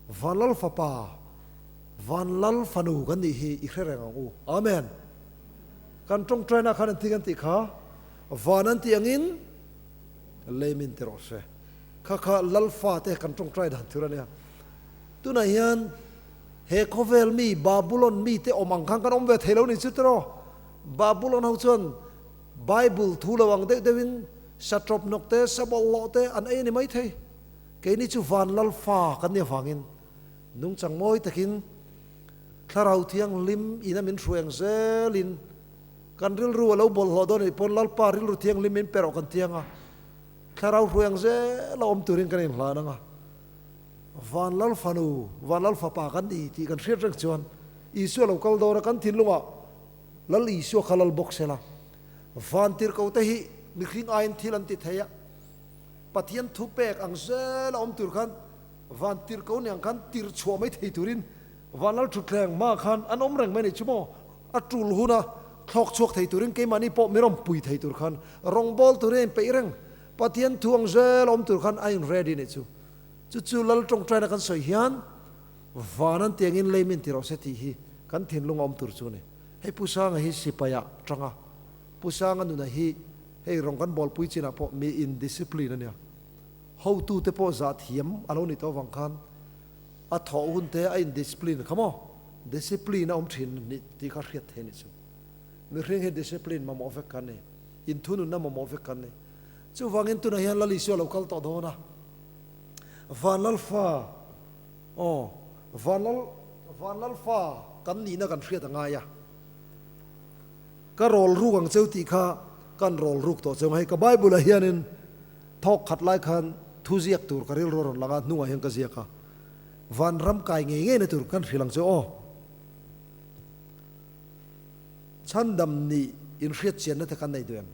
Van Lal Fapa, Van Lal Fanu kan nih hi i hre reng ang u. Amen. Kan tawngtaina khan an ti kan tih kha, Van an tih angin lei min ti rawh se. Kha kha Lalfa te kan tawngtai dan tur a nia. Tunah hian He khawvel mi, Babulon mite awm ang khan kan awm ve thei lo ni chu tiraw? Babulon ho chuan Bible thu lo ang deuh deuhin satrawp hnawk te, sabawlhlawh te an ei a ni maithei. Keini chu van lal fa kan nih avangin nungchang mawi takin Thlarau Thianghlim ina min hruai ang zelin kan rilru a lo bawlhhlawh dawn a nih pawn Lalpa rilru thianghlim min pe rawh kan tiang a, Thlarau hruai ang zela awm turin kan inhlan ang a. Van Lal Fanu, Van Lal Fapa kan ni tih kan hriat reng chuan Isua lo kal dawn a, kan thinlungah Lal Isua kha lal bawk sela. Van tirhkote hi mihring aiin thil an ti thei a, Pathian thu pek ang zel a awm tur khan van tirhko ni ang khan tir chhuah mai thei turin Van Lal Thutthleng hmaah khan an awm reng mai ni chu maw? A tul huna thlawk chhuak thei turin keimahni pawh mi rawn pui thei tur khan rawngbâwl turin a inpeih reng. Pathian thu ang zel a awm tur khan a in ready ni chu. Chu chu Lal tawngtaina kan sawi hian van an tiangin lei min ti rawh se tih hi kan thinlung a awm tur chu a ni. Hei Pu Sanga hi sipai ah tang a, Pu Sanga nuna hi hei rawng kan bawlpui chinah pawh mi in discipline a nia. Hotu te pawh zah thiam a lo ni tawh avang khan a thawh hun te a in discipline kha maw? Discipline a awm thin ni tih kha hriat thei a nih chu. Mihring hi discipline mamawh vek kan ni, inthununna mamawh vek kan ni. Chuvangin tunah hian Lal Isua lo kal tawh dawn a. Vanlalfa, aw, Vanlal, Vanlalfa kan nihna kan hriat a ngai a. Ka rawl ruk ang cheu tih kha kan rawl ruk tawh cheu. Hei ka Bible-ah hianin thawk khat lai khan thu ziak tur ka rilru a rawn lang a, hnungah hian ka ziak a. Vanram kai ngei ngeina tur kan hrilh ang cheu aw. Chhandam nih inhriat chianna te kan nei duh em?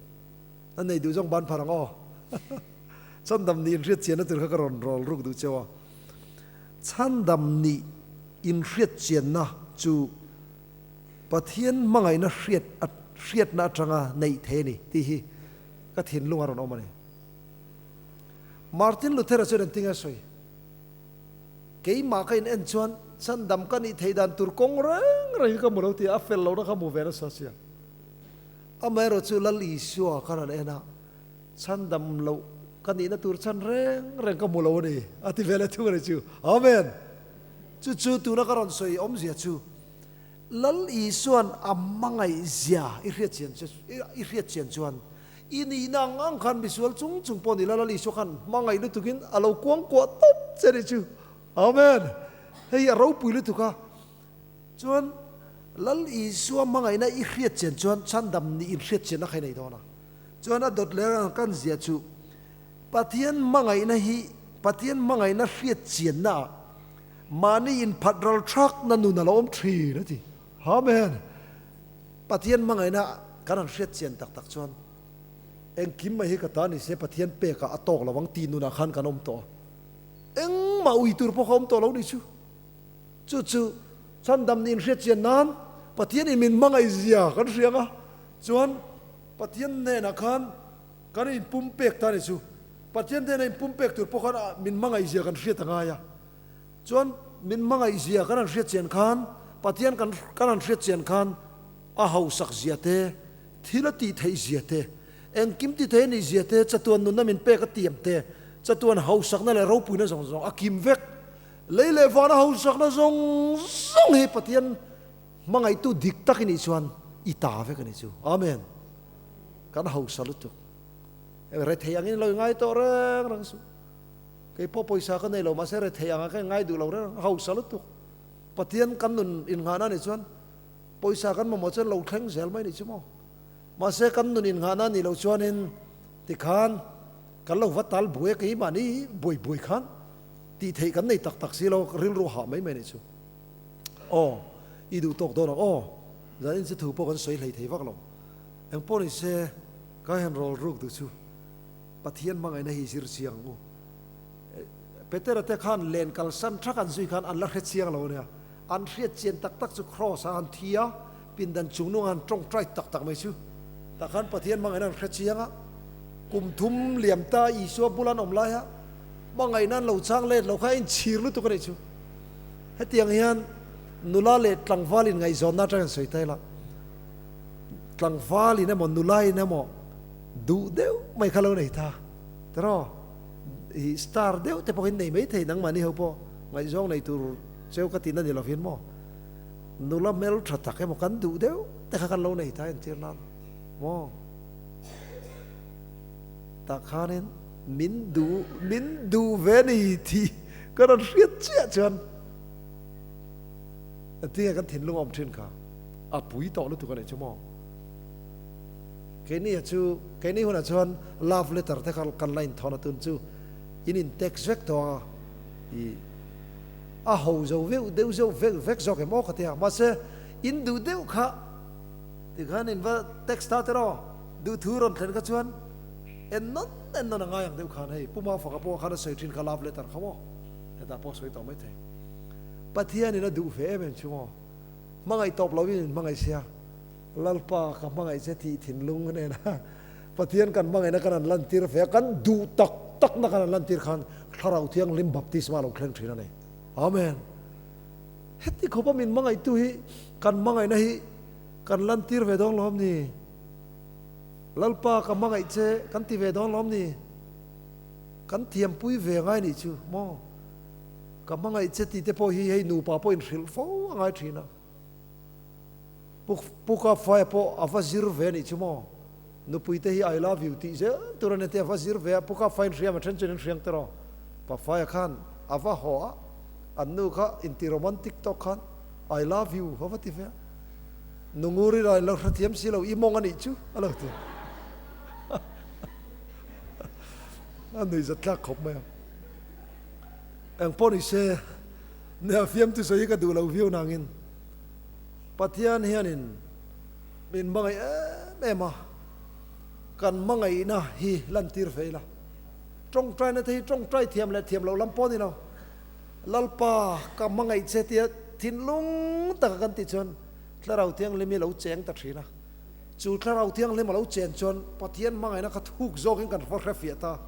A nei duh zawng ban phar ang aw. Chhandam nih inhriat chianna tur kha ka rawn rawl ruk duh cheu a. Chhandam nih inhriat chianna chu Pathian hmangaihna hriat hriatna atanga neih thei a ni tih hi ka thinlung a rawn awm a ni. Martin Luther-a chuan engtin nge a sawi? Keimah ka in en chuan chhandam ka nih theih dan tur kawng reng reng hi ka hmu lo tih a fel lohna kha hmu ve nasa sia. Amaherawh chu Lal Isua ka rawn en a, chhandam loh ka nihna tur chhan reng reng ka hmu lo a ni, a ti ve leh thung a ni chu. Amen! Chu chu tuna ka rawn sawi awmzia chu Lal Isua'n a hmangaihzia i hriat chian i hriat chian chuan i nihna ang ang khan misual chung chung pawh ni la Lal Isua khan hmangaih lutukin a lo kuangkuah tawp che ni chu. Amen! Hei a ropui lutuk a. Chuan Lal Isua hmangaihna i hriat chian chuan chhandam nih inhriat chianna kha i nei dawn a. Chuan a dawt leh ang kan zia chu Pathian hmangaihna hi Pathian hmangaihna hriat chianna ah Mahni inphat ral thakna nun a lo awm thin a ti. Amen! Pathian hmangaihna kan han hriat chian tak tak chuan engkim mai hi ka ta ni se Pathian pekah a tawk lo ang tih nunah khan kan awm tawh a. Engmah ui tur pawh kha awm tawh lo ni chu. Chu chu chhandam nih inhriat chian nan Pathian in min hmangaih zia kan hria ang a, chuan Pathian hnenah khan kan inpumpek ta ni chu. Pathian hnena inpumpek tur pawh khan min hmangaih zia kan hriat a ngai a. Chuan min hmangaih zia kan han hriat chian khan, Pathian kan kan han hriat chian khan a hausak zia te, thil a tih theih zia te, engkim ti thei a nih zia te, chatuan nunna min pek a tiam te, chatuan hausakna leh ropuina zawng zawng a kim vek. Lei leh vana hausakna zawng zawng hi Pathian hmangaihtu dik tak i nih chuan i ta vek a nih chu. Amen. Kan hausa lutuk. Rethei angin lo i ngai tawh reng reng suh. Kei pawh pawisa ka nei lo mahse rethei anga ka inngai duh lo reng hausa lutuk. Pathian kan nun innghahna nih chuan pawisa kan mamawh chuan lo thleng zel mai nih chu maw. Mahse kan nun innghahna nih loh chuanin tikhan kan lo va tal buai a keimahni buai buai khan tih theih kan nei tak tak si lo rilru hah mai mai nih chu. Aw i duh tawk dawn ang aw zanin chu thu pawh kan sawi hlei thei vak lo. Engpawh ni se ka hen rawl ruk duh chu. Pathian hmangaihna hi zir chiang ang u. Petera te khan len kalsan thak an zui khan an la hre chiang lo ania. An hriat chian tak tak chu Kraws ah an thi a, pindan chungnung ah an tawngtai tak tak mai chu. Tah khan Pathian hmangaihna an hre chiang a. Kum thum liam ta Isua bula an awm lai a, hmangaihna an lo chang let lo kha a inchhir lutuk a nih chu. Hetiang hian nula leh tlangval in ngaihzawnna atang in sawi ta ila, tlangval in emaw nula in emaw Duh deuh mai kha lo nei ta tiraw i star deuh te pawhin nei mai thei nangmahni ho pawh ngaihzawng nei tur cheu ka tihna ni lovin maw nula hmel tha tak emaw kan duh deuh te kha kan lo nei ta entir nan maw tah khanin min duh min duh ve ni tih ka rawn hriat chiah chuan tinge kan thinlung a awm thin kha a pui tawh lutuk a nih chu maw. Keini chu, keini hunah chuan love letter te kha kan la inthawn a tun chu in in text vek tawh a, i a ho zo veuh deuh zeuh vek vek zawk em aw ka ti a, mahse in duh deuh kha tikhan in va text ta tiraw duh thu rawn thlen kha chuan en nawn en nawn a ngai ang deuh khan hei Pu Mafaka pawh khan a sawi thin kha love letter kha maw hetah pawh a sawi tawh maithei. Pathianin a duh ve em em chu maw hmangaih tawp lovin in hmangaih sia. Lalpa ka hmangaih che tih thinlung nena Pathian kan hmangaihna kan han lantir ve a, kan duh tak takna kan han lantir khan Thlarau Thianghlim baptisma a lo thleng thin a ni. Amen. Heti khawpa min hmangaihtu hi kan hmangaihna hi kan lantir ve dawn lawm ni? Lalpa ka hmangaih che kan ti ve dawn lawm ni? Kan thiampui ve ngai nih chu maw? Ka hmangaih che tih te pawh hi hei nupa pawh inhrilh fo a ngai thin a. Pu Kapfaia pawh a va zir ve anih chu maw? Nupui te hi I love you tih zel tur a ni te a va zir ve a, Pu Kapfaiin hriam a then chuan in hriang te rawh. Pafaia khan a va haw a, an nu kha inti romantic tawk khan I love you a va ti ve a. Nunguri lah in lo hrethiam si lo, i mawng anih chu a lo ti. A nuihzat tlak khawp mai a. Engpawh ni se, nia fiamtu sawi hi ka duh lo viau nangin. Pathian hianin min hmangaih em em a, kan hmangaihna hi lantir ve ila. Tawngtaina te hi tawngtai thiam leh thiam loh lam pawh a ni lo. Lalpa ka hmangaih che tia thinlung taka kan tih chuan Thlarau Thianghlim hi a lo cheng ta thin a. Chu Thlarau Thianghlim a lo chen chuan Pathian hmangaihna kha thuk zawkin kan va hrefiah ta.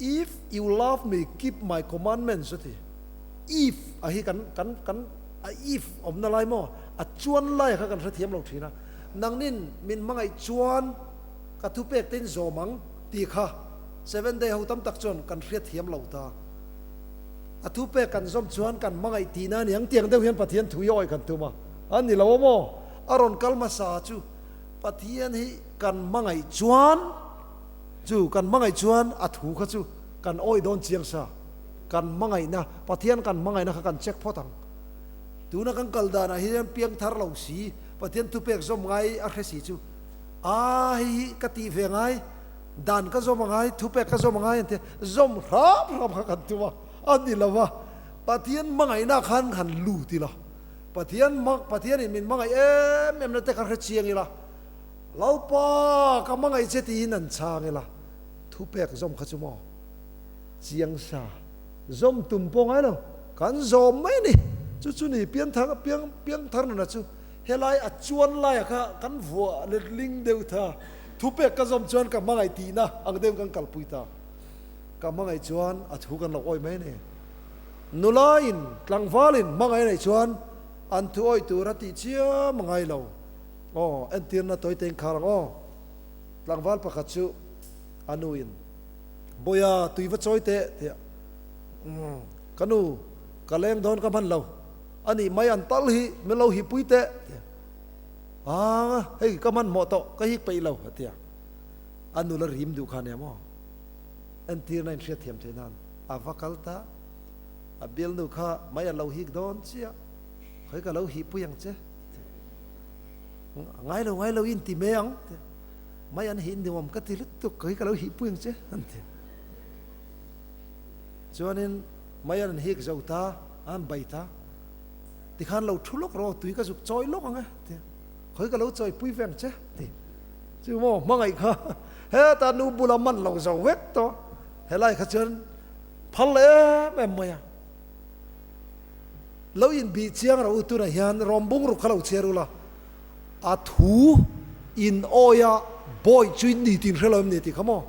If you love me, keep my commandments a ti. If a hi kan kan kan a if awmna lai maw a chuan lai kha kan hrethiam lo thin a. Nangnin min hmangaih chuan ka thupek te in zawm ang tih kha Seven Day ho tam tak chuan kan hriatthiam lo ta. A thupek kan zawm chuan kan hmangaih tihna a ni ang tiang deuh hian Pathian thu hi awih kan tum a. A ni lo a maw? A rawn kal hmasa chu Pathian hi kan hmangaih chuan chu kan hmangaih chuan a thu kha chu kan awih dawn chiang sa. Kan hmangaihna, Pathian kan hmangaihna kha kan check phawt ang. Tuna kan kal danah hian piangthar lo si, Pathian thupek zawm ngai a hre si chu, Aa hei hi ka tih ve ngai, dan ka zawm a ngai, thupek ka zawm a ngai an ti a, zawm hram hram kha kan tum a, a ni lo va. Pathian hmangaihna khan han lut ila, Pathian Pathianin min hmangaih em em na te kha hre chiang ila, Lalpa ka hmangaih che tiin an chhang ila, thupek zawm kha chu maw? Chiang sa, zawm tum pawh ngai lo, kan zawm mai a ni. Chu chu ni piangthar piang piangthar nuna chu helai a chuan laia kha kan vuah letling deuh tha. Thupek ka zawm chuan ka hmangaih tihna ang deuhin kan kalpui ta. Ka hmangaih chuan a thu kan lo awih mai a ni. Nulain tlangvalin hmangaih a neih chuan an thu awih tur a tih chiam a ngai lo. Aw, entirna tawi te inkhar ang aw. Tlangval pakhat chu a nuin. Bawiha tui va chawi teh tih a umm ka nu ka leng dawn ka hman lo a nih mai an tal hi min lo hipui teh tih a aa hei ka hmanhmawh tawh ka hik peih lo a ti a a nula rim duh kha nia maw entirna in hriatthiam theih nan a va kal ta a bialnu kha mai a lo hik dawn chiah khawi ka lo hipui ang che ngai lo ngai lo in ti mai ang tih a. Mai an hih nuam ka ti lutuk ka hi ka lo hihpui ang che an ti. Chuanin mai an hik zo ta, an bai ta. Tikhan lo thu lawk rawh, tui ka zuk chawi lawk ang e ti. Khawi ka lo chawipui ve ang che ti. Chu maw hmangaih kha heta nu bula man lo zo vek tawh. Helai kha chuan phal em em mai a. Lo inbih chiang rawh u tunah hian rawm bungruk kha lo chhiar ula. A thu in awia bawi chu in ni tin hre lo em ni tih kha maw?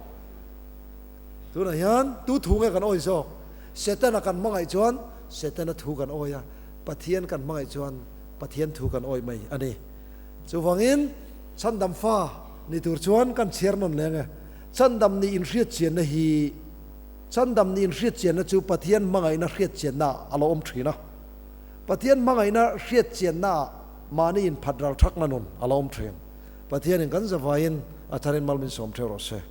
Tunah hian tu thu nge kan awi zawk? Setana kan hmangaih chuan Setana thu kan awi a, Pathian kan hmangaih chuan Pathian thu kan awi mai a ni. Chuvangin chhandam fa ni tur chuan kan chhiar nawn leng e. Chhandam ni inhriatchianna hi Chhandam ni inhriatchianna chu Pathian hmangaihna hriatchianna a lo awm thin a. Pathian hmangaihna hriatchianna ah Mahni inphat ral thakna nun a la awm thin. Pathianin kan zavaiin a tharin mal min sawm theuh rawh se.